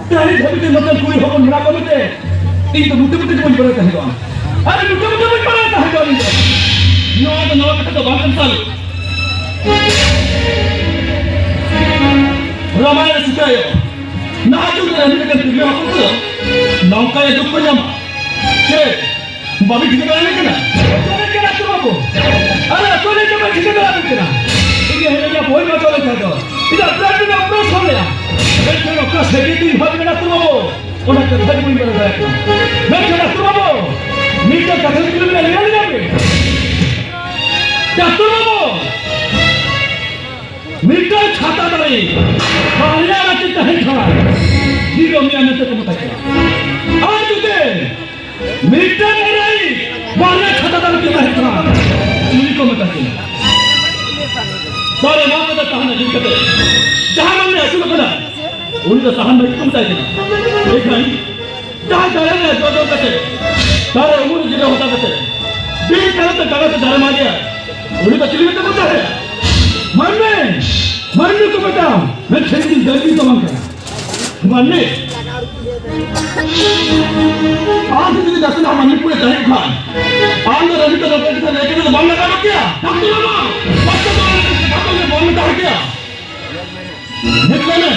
ᱛᱮᱦᱮᱧ ᱫᱷᱟᱹᱵᱤᱡ ᱛᱮ ᱱᱚᱛᱮᱱ ᱠᱩᱲᱤ ᱦᱚᱯᱚᱱ ᱢᱮᱱᱟᱜ ᱠᱚ ᱢᱮᱱᱛᱮ ᱤᱧ ᱫᱚ ᱢᱩᱴᱮ ᱢᱩᱴᱮ ᱫᱚ ᱵᱟᱹᱧ ᱵᱟᱲᱟᱭ ᱛᱟᱦᱮᱸ ᱠᱚᱜᱼᱟ᱾ ᱟᱨ ᱢᱩᱴᱮ ᱢᱩᱴᱮ ᱵᱟᱹᱧ ᱵᱟᱲᱟᱭ ᱛᱟᱦᱮᱸ ᱠᱚᱜᱼᱟ ᱤᱧ ᱫᱚ᱾ ᱱᱚᱣᱟ ᱫᱚ ᱱᱟᱣᱟ ᱠᱟᱛᱷᱟ ᱫᱚ ᱵᱟᱝ ᱠᱟᱱ ᱛᱟᱞᱮ᱾ ᱨᱟᱢᱟᱭᱚᱱ ᱨᱮ ᱥᱤᱛᱟᱭᱚ ᱱᱟᱦᱟᱜ ᱡᱩᱜᱽ ᱨᱮ ᱢᱤᱫᱴᱮᱱ ᱛᱤᱨᱞᱟᱹ ᱦᱚᱯᱚᱱ ᱠᱚᱫᱚ ᱱᱚᱝᱠᱟ ᱜᱮ ᱫᱩᱠ ᱠᱚ ᱧᱟᱢᱟ᱾ ᱪᱮᱫ? ᱵᱟᱵᱤᱱ ᱴᱷᱤᱠᱟᱹ ᱫᱟᱲᱮᱭᱟᱜ ᱠᱟᱱᱟ? ᱚᱠᱚᱭ ᱠᱟᱱᱟ ᱛᱚ ᱵᱟᱹᱵᱩ? ᱟᱨᱮ ᱚᱠᱚᱭ ᱞᱟᱹᱭ ᱠᱮᱫᱟ ᱵᱟᱹᱧ ᱴᱷᱤᱠᱟᱹ ᱫᱟᱲᱮᱭᱟᱜ ᱠᱟᱱᱟ? ᱤᱧ ᱦᱮᱡ ᱮᱱᱟ ᱵᱳᱭ ᱢᱟᱪᱚ ᱞᱮᱠᱟ ᱫᱚ᱾ ᱤᱧᱟᱹᱜ ᱵᱨᱮᱱ ᱨᱮᱱᱟᱜ ᱚᱯᱟᱨᱮᱥᱚᱱ ᱞᱮᱭᱟ᱾ ᱢᱮᱱᱠᱷᱟᱱ ᱚᱠᱟ ᱥᱮᱫ ᱤᱧ ᱵᱷᱟᱜᱽ ᱢᱮᱱᱟ ᱛᱚ ᱵᱟᱹᱵᱩ? ᱚᱱᱟ ᱠᱟᱛᱷᱟ ᱜᱮ ᱵᱟᱹᱧ ᱵᱟᱲᱟᱭ ᱫᱟᱲᱮᱭᱟᱜ ᱠᱟᱱᱟ᱾ ᱢᱮᱱᱠᱷᱟᱱ ᱰᱟᱠᱛᱟᱨ ᱵᱟᱹᱵᱩ, ᱢᱤᱫᱴᱟᱝ ᱠᱟᱛᱷᱟ ᱡᱩᱫᱤ ᱵᱤᱱ ᱞᱟᱹᱭ ᱟᱹᱞᱤᱧᱟ ᱵᱤᱱ᱾ ᱰᱟᱠᱛᱟᱨ ᱵᱟᱹᱵᱩ, ᱢᱤᱫᱴᱟᱝ ᱪᱷᱟᱛᱟ ᱫᱟᱨᱮ ᱵᱟᱨᱭᱟ ᱨᱟᱪᱮ ᱛᱟᱦᱮᱸ ᱠᱷᱟᱱ ᱡᱤᱨᱳ ᱢᱤᱭᱟ ᱢᱮᱱᱛᱮ ᱠᱚ ᱢᱮᱛᱟ ᱠᱚᱣᱟ᱾ ᱟᱨ ᱡᱩᱫᱤ ᱢᱤᱫᱴᱟᱝ ᱮᱨᱟᱭ ᱵᱟᱨᱭᱟ ᱪᱷᱟᱛᱟ ᱫᱟᱨᱮ ᱠᱤᱱ ᱛᱟᱦᱮᱸ ᱠᱟᱱᱟ, ᱪᱤᱞᱤ ᱠᱚ ᱢᱮᱛᱟ ᱠᱤᱱᱟ? ᱫᱟᱨᱮ ᱢᱟ ᱢᱮᱛᱟ ᱛᱟᱦᱮᱱᱟ ᱡᱩᱫᱤ ᱠᱟᱛᱮ ᱡᱟᱦᱟᱸ ᱢᱟᱱᱮ ᱟᱹᱥᱩᱞ ᱠᱟᱱᱟ, ᱩᱱᱤ ᱫᱚ ᱥᱟᱦᱟᱱ ᱵᱷᱟᱹᱡᱤ ᱠᱚ ᱢᱮᱛᱟᱭ ᱠᱟᱱᱟ᱾ ᱮᱱᱠᱷᱟᱱ ᱡᱟᱦᱟᱸᱭ ᱫᱟᱨᱮ ᱨᱮ ᱡᱚ ᱡᱚ ᱠᱟᱛᱮ, ᱫᱟᱨᱮ ᱩᱢᱩᱞ ᱨᱮ ᱡᱤᱨᱟᱹᱣ ᱦᱟᱛᱟᱣ ᱠᱟᱛᱮ, ᱵᱤᱨ ᱛᱟᱞᱟ ᱛᱮ ᱫᱟᱬᱟ ᱛᱮ ᱫᱟᱨᱮ ᱢᱟᱜᱮᱭᱟ, ᱩᱱᱤ ᱫᱚ ᱪᱤᱞᱤ ᱢᱮᱛᱟ ᱠᱚ ᱛᱟᱦᱮᱸᱫ? ᱢᱟᱹᱱᱢᱤ! ᱢᱟᱹᱱᱢᱤ ᱠᱚ ᱢᱮᱛᱟᱜᱼᱟ, ᱢᱮᱱᱠᱷᱟᱱ ᱤᱧ ᱫᱚ ᱫᱟᱹᱱᱢᱤ ᱫᱚ ᱵᱟᱝ ᱠᱟᱱᱟ᱾ ᱢᱟᱹᱱᱢᱤ! ᱟᱢ ᱡᱩᱫᱤ ᱱᱟᱥᱮᱱᱟᱜ ᱢᱟᱹᱱᱢᱤ ᱠᱚ ᱛᱟᱦᱮᱸ ᱠᱷᱟᱱ, ᱟᱢ ᱫᱚ ᱨᱟᱹᱱᱤ ᱫᱚ ᱱᱚᱝᱠᱟ ᱠᱟᱛᱷᱟ ᱞᱟᱹᱭ ᱠᱟᱛᱮ ᱫᱚ ᱵᱟᱢ ᱞᱟᱜᱟᱣ ᱠᱮᱭᱟ᱾ ᱰᱟᱠᱛᱟᱨ ᱵᱟᱵᱟ, ᱰᱟᱠᱛᱟᱨ ᱵᱟᱵᱟ, ᱵᱟᱢ ᱢᱮᱛᱟ ᱠᱮᱭᱟ᱾ ᱱᱤᱛ ᱞᱟᱹᱭ ᱢᱮ,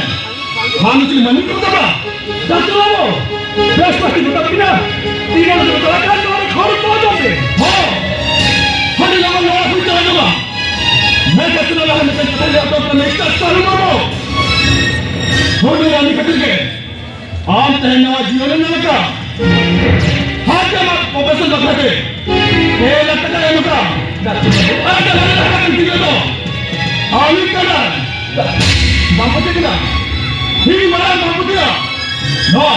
ᱟᱢ ᱪᱮᱫ ᱢᱟᱹᱱᱢᱤ ᱠᱚ ᱢᱮᱛᱟᱢᱟ? ᱰᱟᱠᱛᱟᱨ ᱵᱟᱹᱵᱩ, ᱵᱮᱥ ᱯᱟᱹᱛᱤ ᱢᱮᱛᱟ ᱠᱤᱱᱟ, ᱛᱤᱱᱟᱹᱜ ᱫᱚ ᱪᱟᱞᱟᱜ ᱠᱟᱱ ᱱᱚᱣᱟ ᱠᱷᱚᱲ ᱠᱚ ᱡᱚᱢ ᱯᱮ᱾ ᱦᱚᱸ, ᱦᱟᱸᱰᱮ ᱞᱚᱜᱚᱱ ᱱᱚᱣᱟ ᱦᱩᱭ ᱪᱟᱞᱟᱜ ᱡᱚᱢᱟ᱾ ᱢᱮᱱ ᱠᱟᱛᱮ ᱱᱚᱣᱟ ᱢᱤᱫᱴᱮᱱ ᱠᱟᱛᱷᱟ ᱞᱟᱹᱭ ᱟᱠᱚ ᱠᱟᱱᱟ, ᱢᱤᱥᱴᱟᱨ ᱥᱟᱞᱩ ᱵᱟᱹᱵᱩ᱾ ᱦᱚᱸ, ᱱᱩᱭ ᱨᱟᱱᱤ ᱠᱷᱟᱹᱛᱤᱨ ᱜᱮ ᱟᱢ ᱛᱮᱦᱮᱧ ᱱᱚᱣᱟ ᱡᱤᱭᱚᱱ ᱮᱢ ᱧᱟᱢ ᱟᱠᱟᱫ᱾ ᱦᱟᱛ ᱨᱮ ᱟᱢᱟᱜ operation ᱵᱟᱠᱷᱨᱟ ᱛᱮ ᱯᱮ ᱞᱟᱠᱷ ᱴᱟᱠᱟ ᱮᱢ ᱟᱠᱟᱫ᱾ ᱟᱨ ᱡᱟᱦᱟᱸ ᱞᱮᱠᱟ ᱠᱟᱛᱮ ᱜᱤᱫᱽᱨᱟᱹ ᱫᱚ ᱟᱢᱤᱡ ᱠᱟᱱᱟ᱾ ᱵᱟᱢ ᱯᱟᱹᱛᱭᱟᱹᱜ ᱠᱟᱱᱟ? ᱤᱧ ᱢᱟᱨᱟᱝ ᱵᱟᱢ ᱯᱟᱹᱛᱭᱟᱹᱜᱼᱟ? ᱱᱚᱣᱟ,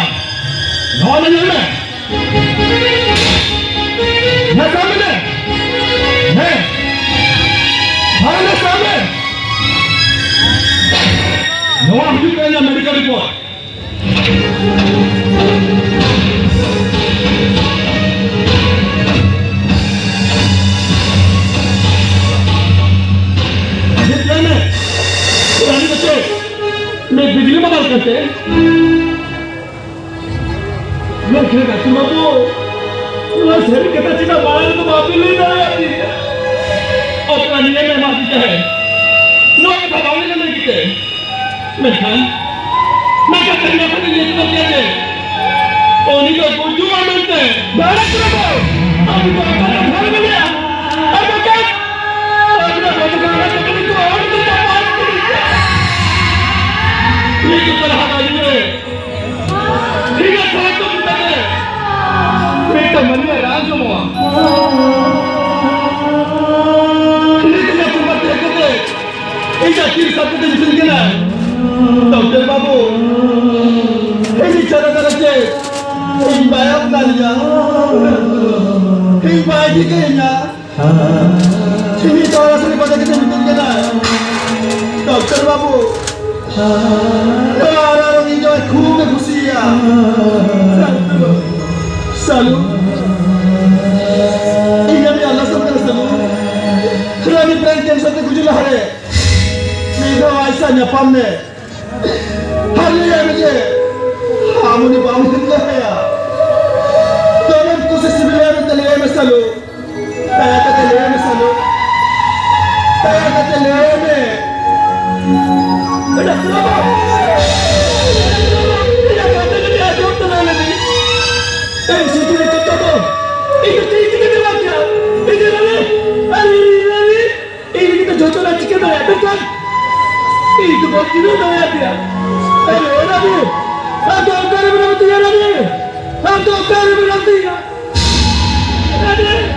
ᱱᱚᱣᱟ ᱫᱚ ᱧᱮᱞ ᱢᱮ᱾ ᱦᱮᱸ, ᱥᱟᱵ ᱢᱮ᱾ ᱦᱮᱸ᱾ ᱦᱮᱸ, ᱥᱟᱵ ᱢᱮ᱾ ᱱᱚᱣᱟ ᱦᱩᱭᱩᱜ ᱠᱟᱱᱟ ᱤᱧᱟᱹᱜ medical report᱾ ᱪᱮᱫ ᱞᱟᱹᱭ ᱢᱮ? ᱨᱟᱱᱤ ᱫᱚ ᱪᱮᱫ? ᱢᱮ ᱵᱤᱡᱽᱞᱤ ᱢᱟ ᱵᱟᱝ ᱠᱟᱱ ᱛᱮ᱾ ᱢᱮᱱᱠᱷᱟᱱ ᱟᱹᱛᱩ ᱵᱟᱹᱵᱩ, ᱱᱚᱣᱟ ᱥᱟᱹᱨᱤ ᱠᱟᱛᱷᱟ ᱪᱮᱫᱟᱜ ᱢᱟᱲᱟᱝ ᱨᱮᱫᱚ ᱵᱟᱯᱮ ᱞᱟᱹᱭ ᱫᱟᱲᱮᱭᱟᱫᱤᱧᱟ? ᱚᱠᱟ ᱱᱤᱭᱟᱹᱢ ᱮᱢᱟᱫᱤᱧ ᱛᱟᱦᱮᱸᱫ? ᱱᱚᱣᱟ ᱠᱟᱛᱷᱟ ᱵᱟᱝ ᱞᱟᱹᱭ ᱞᱟᱹᱜᱤᱫ ᱛᱮ᱾ ᱢᱮᱱᱠᱷᱟᱱ, ᱢᱮᱱᱠᱷᱟᱱ ᱛᱮᱦᱮᱧ ᱟᱯᱮ ᱫᱚ ᱧᱮᱞ ᱠᱮᱫᱟ ᱯᱮ ᱡᱮ, ᱩᱱᱤ ᱫᱚ ᱜᱩᱡᱩᱜᱼᱟ ᱢᱮᱱᱛᱮ᱾ ᱵᱟᱲᱟ ᱠᱮᱫᱟ ᱠᱚ, ᱟᱢ ᱫᱚ ᱚᱠᱟ ᱨᱮ ᱵᱷᱟᱜᱽ ᱢᱮᱱᱟᱜᱼᱟ? ᱟᱨ ᱵᱟᱠᱷᱟᱱ, ᱟᱢ ᱫᱚ ᱜᱩᱡᱩᱜᱼᱟ ᱢᱮᱱᱛᱮ ᱩᱱᱤ ᱫᱚ ᱚᱦᱚᱢ ᱫᱚ ᱵᱟᱢ ᱠᱩᱞᱤᱭᱟ᱾ ᱱᱤᱛ ᱫᱚ ᱞᱟᱦᱟ ᱵᱟᱭ ᱨᱩᱣᱟᱹᱲ᱾ ᱴᱷᱤᱠ ᱟᱪᱷᱮ, ᱛᱚ ᱢᱮᱛᱟᱭ ᱢᱮ᱾ ᱢᱤᱫᱴᱟᱝ ᱢᱟᱹᱱᱢᱤᱭᱟᱜ ᱨᱟᱱ ᱡᱚᱢᱚᱜᱼᱟ᱾ ᱱᱤᱛ ᱤᱧᱟᱹᱜ ᱛᱩᱢᱵᱟ ᱛᱮ ᱦᱮᱡ ᱠᱟᱛᱮ ᱤᱧᱟᱹᱜ ᱛᱤ ᱥᱟᱵ ᱠᱟᱛᱮ ᱢᱤᱛᱟᱹᱧ ᱠᱟᱱᱟ, "ᱰᱚᱠᱴᱚᱨ ᱵᱟᱹᱵᱩ, ᱤᱧ ᱪᱟᱨᱟ ᱫᱟᱨᱮ ᱪᱮ ᱤᱧ ᱵᱟᱭ ᱟᱯᱱᱟᱨᱤᱧᱟ, ᱤᱧ ᱵᱟᱭ ᱴᱷᱤᱠᱟᱹᱭᱤᱧᱟ?" ᱪᱤᱱᱤ ᱛᱚᱣᱟ ᱨᱟᱥᱮ ᱵᱟᱡᱮ ᱠᱟᱛᱮ ᱢᱤᱛᱟᱹᱧ ᱠᱟᱱᱟ, "ᱰᱚᱠᱴᱚᱨ ᱵᱟᱹᱵᱩ, ᱱᱚᱣᱟ ᱨᱟᱱ ᱤᱧ ᱫᱚ ᱠᱷᱩᱵ ᱮ ᱠᱩᱥᱤᱭᱟᱜᱼᱟ᱾ ᱥᱟᱞᱩ, ᱤᱧ ᱟᱹᱰᱤ ᱟᱞᱟᱥ ᱠᱟᱱᱟ ᱥᱟᱞᱩ᱾ ᱠᱷᱟᱹᱞᱤ ᱩᱱᱤ brain cancer ᱛᱮ ᱜᱩᱡᱩᱜ ᱞᱟᱦᱟᱨᱮ ᱢᱤᱫ ᱫᱷᱟᱣ ᱟᱡ ᱥᱟᱶ ᱧᱟᱯᱟᱢ ᱢᱮ᱾ ᱟᱨ ᱞᱟᱹᱭᱟᱭ ᱢᱮ ᱡᱮ ᱟᱢ ᱩᱱᱤ ᱵᱟᱢ ᱦᱤᱲᱤᱧ ᱫᱟᱲᱮᱭᱟᱭᱟ᱾ ᱫᱚᱢᱮᱢ ᱠᱩᱥᱤ ᱥᱤᱵᱤᱞᱟᱭᱟ ᱢᱮᱱᱛᱮ ᱞᱟᱹᱭᱟᱭ ᱢᱮ ᱥᱟᱞᱩ᱾ ᱫᱟᱭᱟ ᱠᱟᱛᱮ ᱞᱟᱹᱭᱟᱭ ᱢᱮ ᱥᱟᱞᱩ᱾ ᱫᱟᱭᱟ ᱠᱟᱛᱮ ᱞᱟᱹᱭᱟᱭ ᱢᱮ᱾ ᱰᱟᱠᱛᱟᱨ ᱵᱟᱹᱵᱩ! ᱤᱧᱟᱜ ᱠᱟᱛᱷᱟ ᱠᱟᱹᱴᱤᱡ ᱟᱸᱡᱚᱢ ᱛᱟᱞᱟᱝ ᱢᱮ᱾ ᱮᱭ ᱥᱤᱛᱩᱝ ᱨᱮ ᱪᱮᱫ ᱪᱚ ᱫᱚ? ᱤᱧ ᱫᱚ ᱪᱮᱫ ᱤᱧ ᱪᱤᱠᱟᱹ ᱫᱟᱲᱮᱭᱟᱜ ᱠᱮᱭᱟ? ᱤᱧ ᱫᱚ ᱨᱟᱱᱤ, ᱨᱟᱱᱤ, ᱨᱟᱱᱤ, ᱤᱧ ᱞᱟᱹᱜᱤᱫ ᱫᱚ ᱡᱚᱛᱚᱱᱟᱜ ᱪᱤᱠᱟᱹ ᱫᱟᱲᱮᱭᱟᱜ ᱢᱮᱱᱠᱷᱟᱱ ᱤᱧ ᱫᱚ ᱵᱟᱹᱧ ᱪᱤᱱᱦᱟᱹᱣ ᱫᱟᱲᱮᱭᱟᱜ ᱯᱮᱭᱟ᱾ ᱮᱭ ᱨᱟᱱᱤ, ᱟᱢ ᱫᱚ ᱚᱠᱟᱨᱮ ᱢᱮᱱᱟᱢ ᱛᱤᱧᱟ ᱨᱟᱱᱤ? ᱟᱢ ᱫᱚ ᱚᱠᱟᱨᱮ ᱢᱮᱱᱟᱢ ᱛᱤᱧᱟ? ᱨᱟᱱᱤ!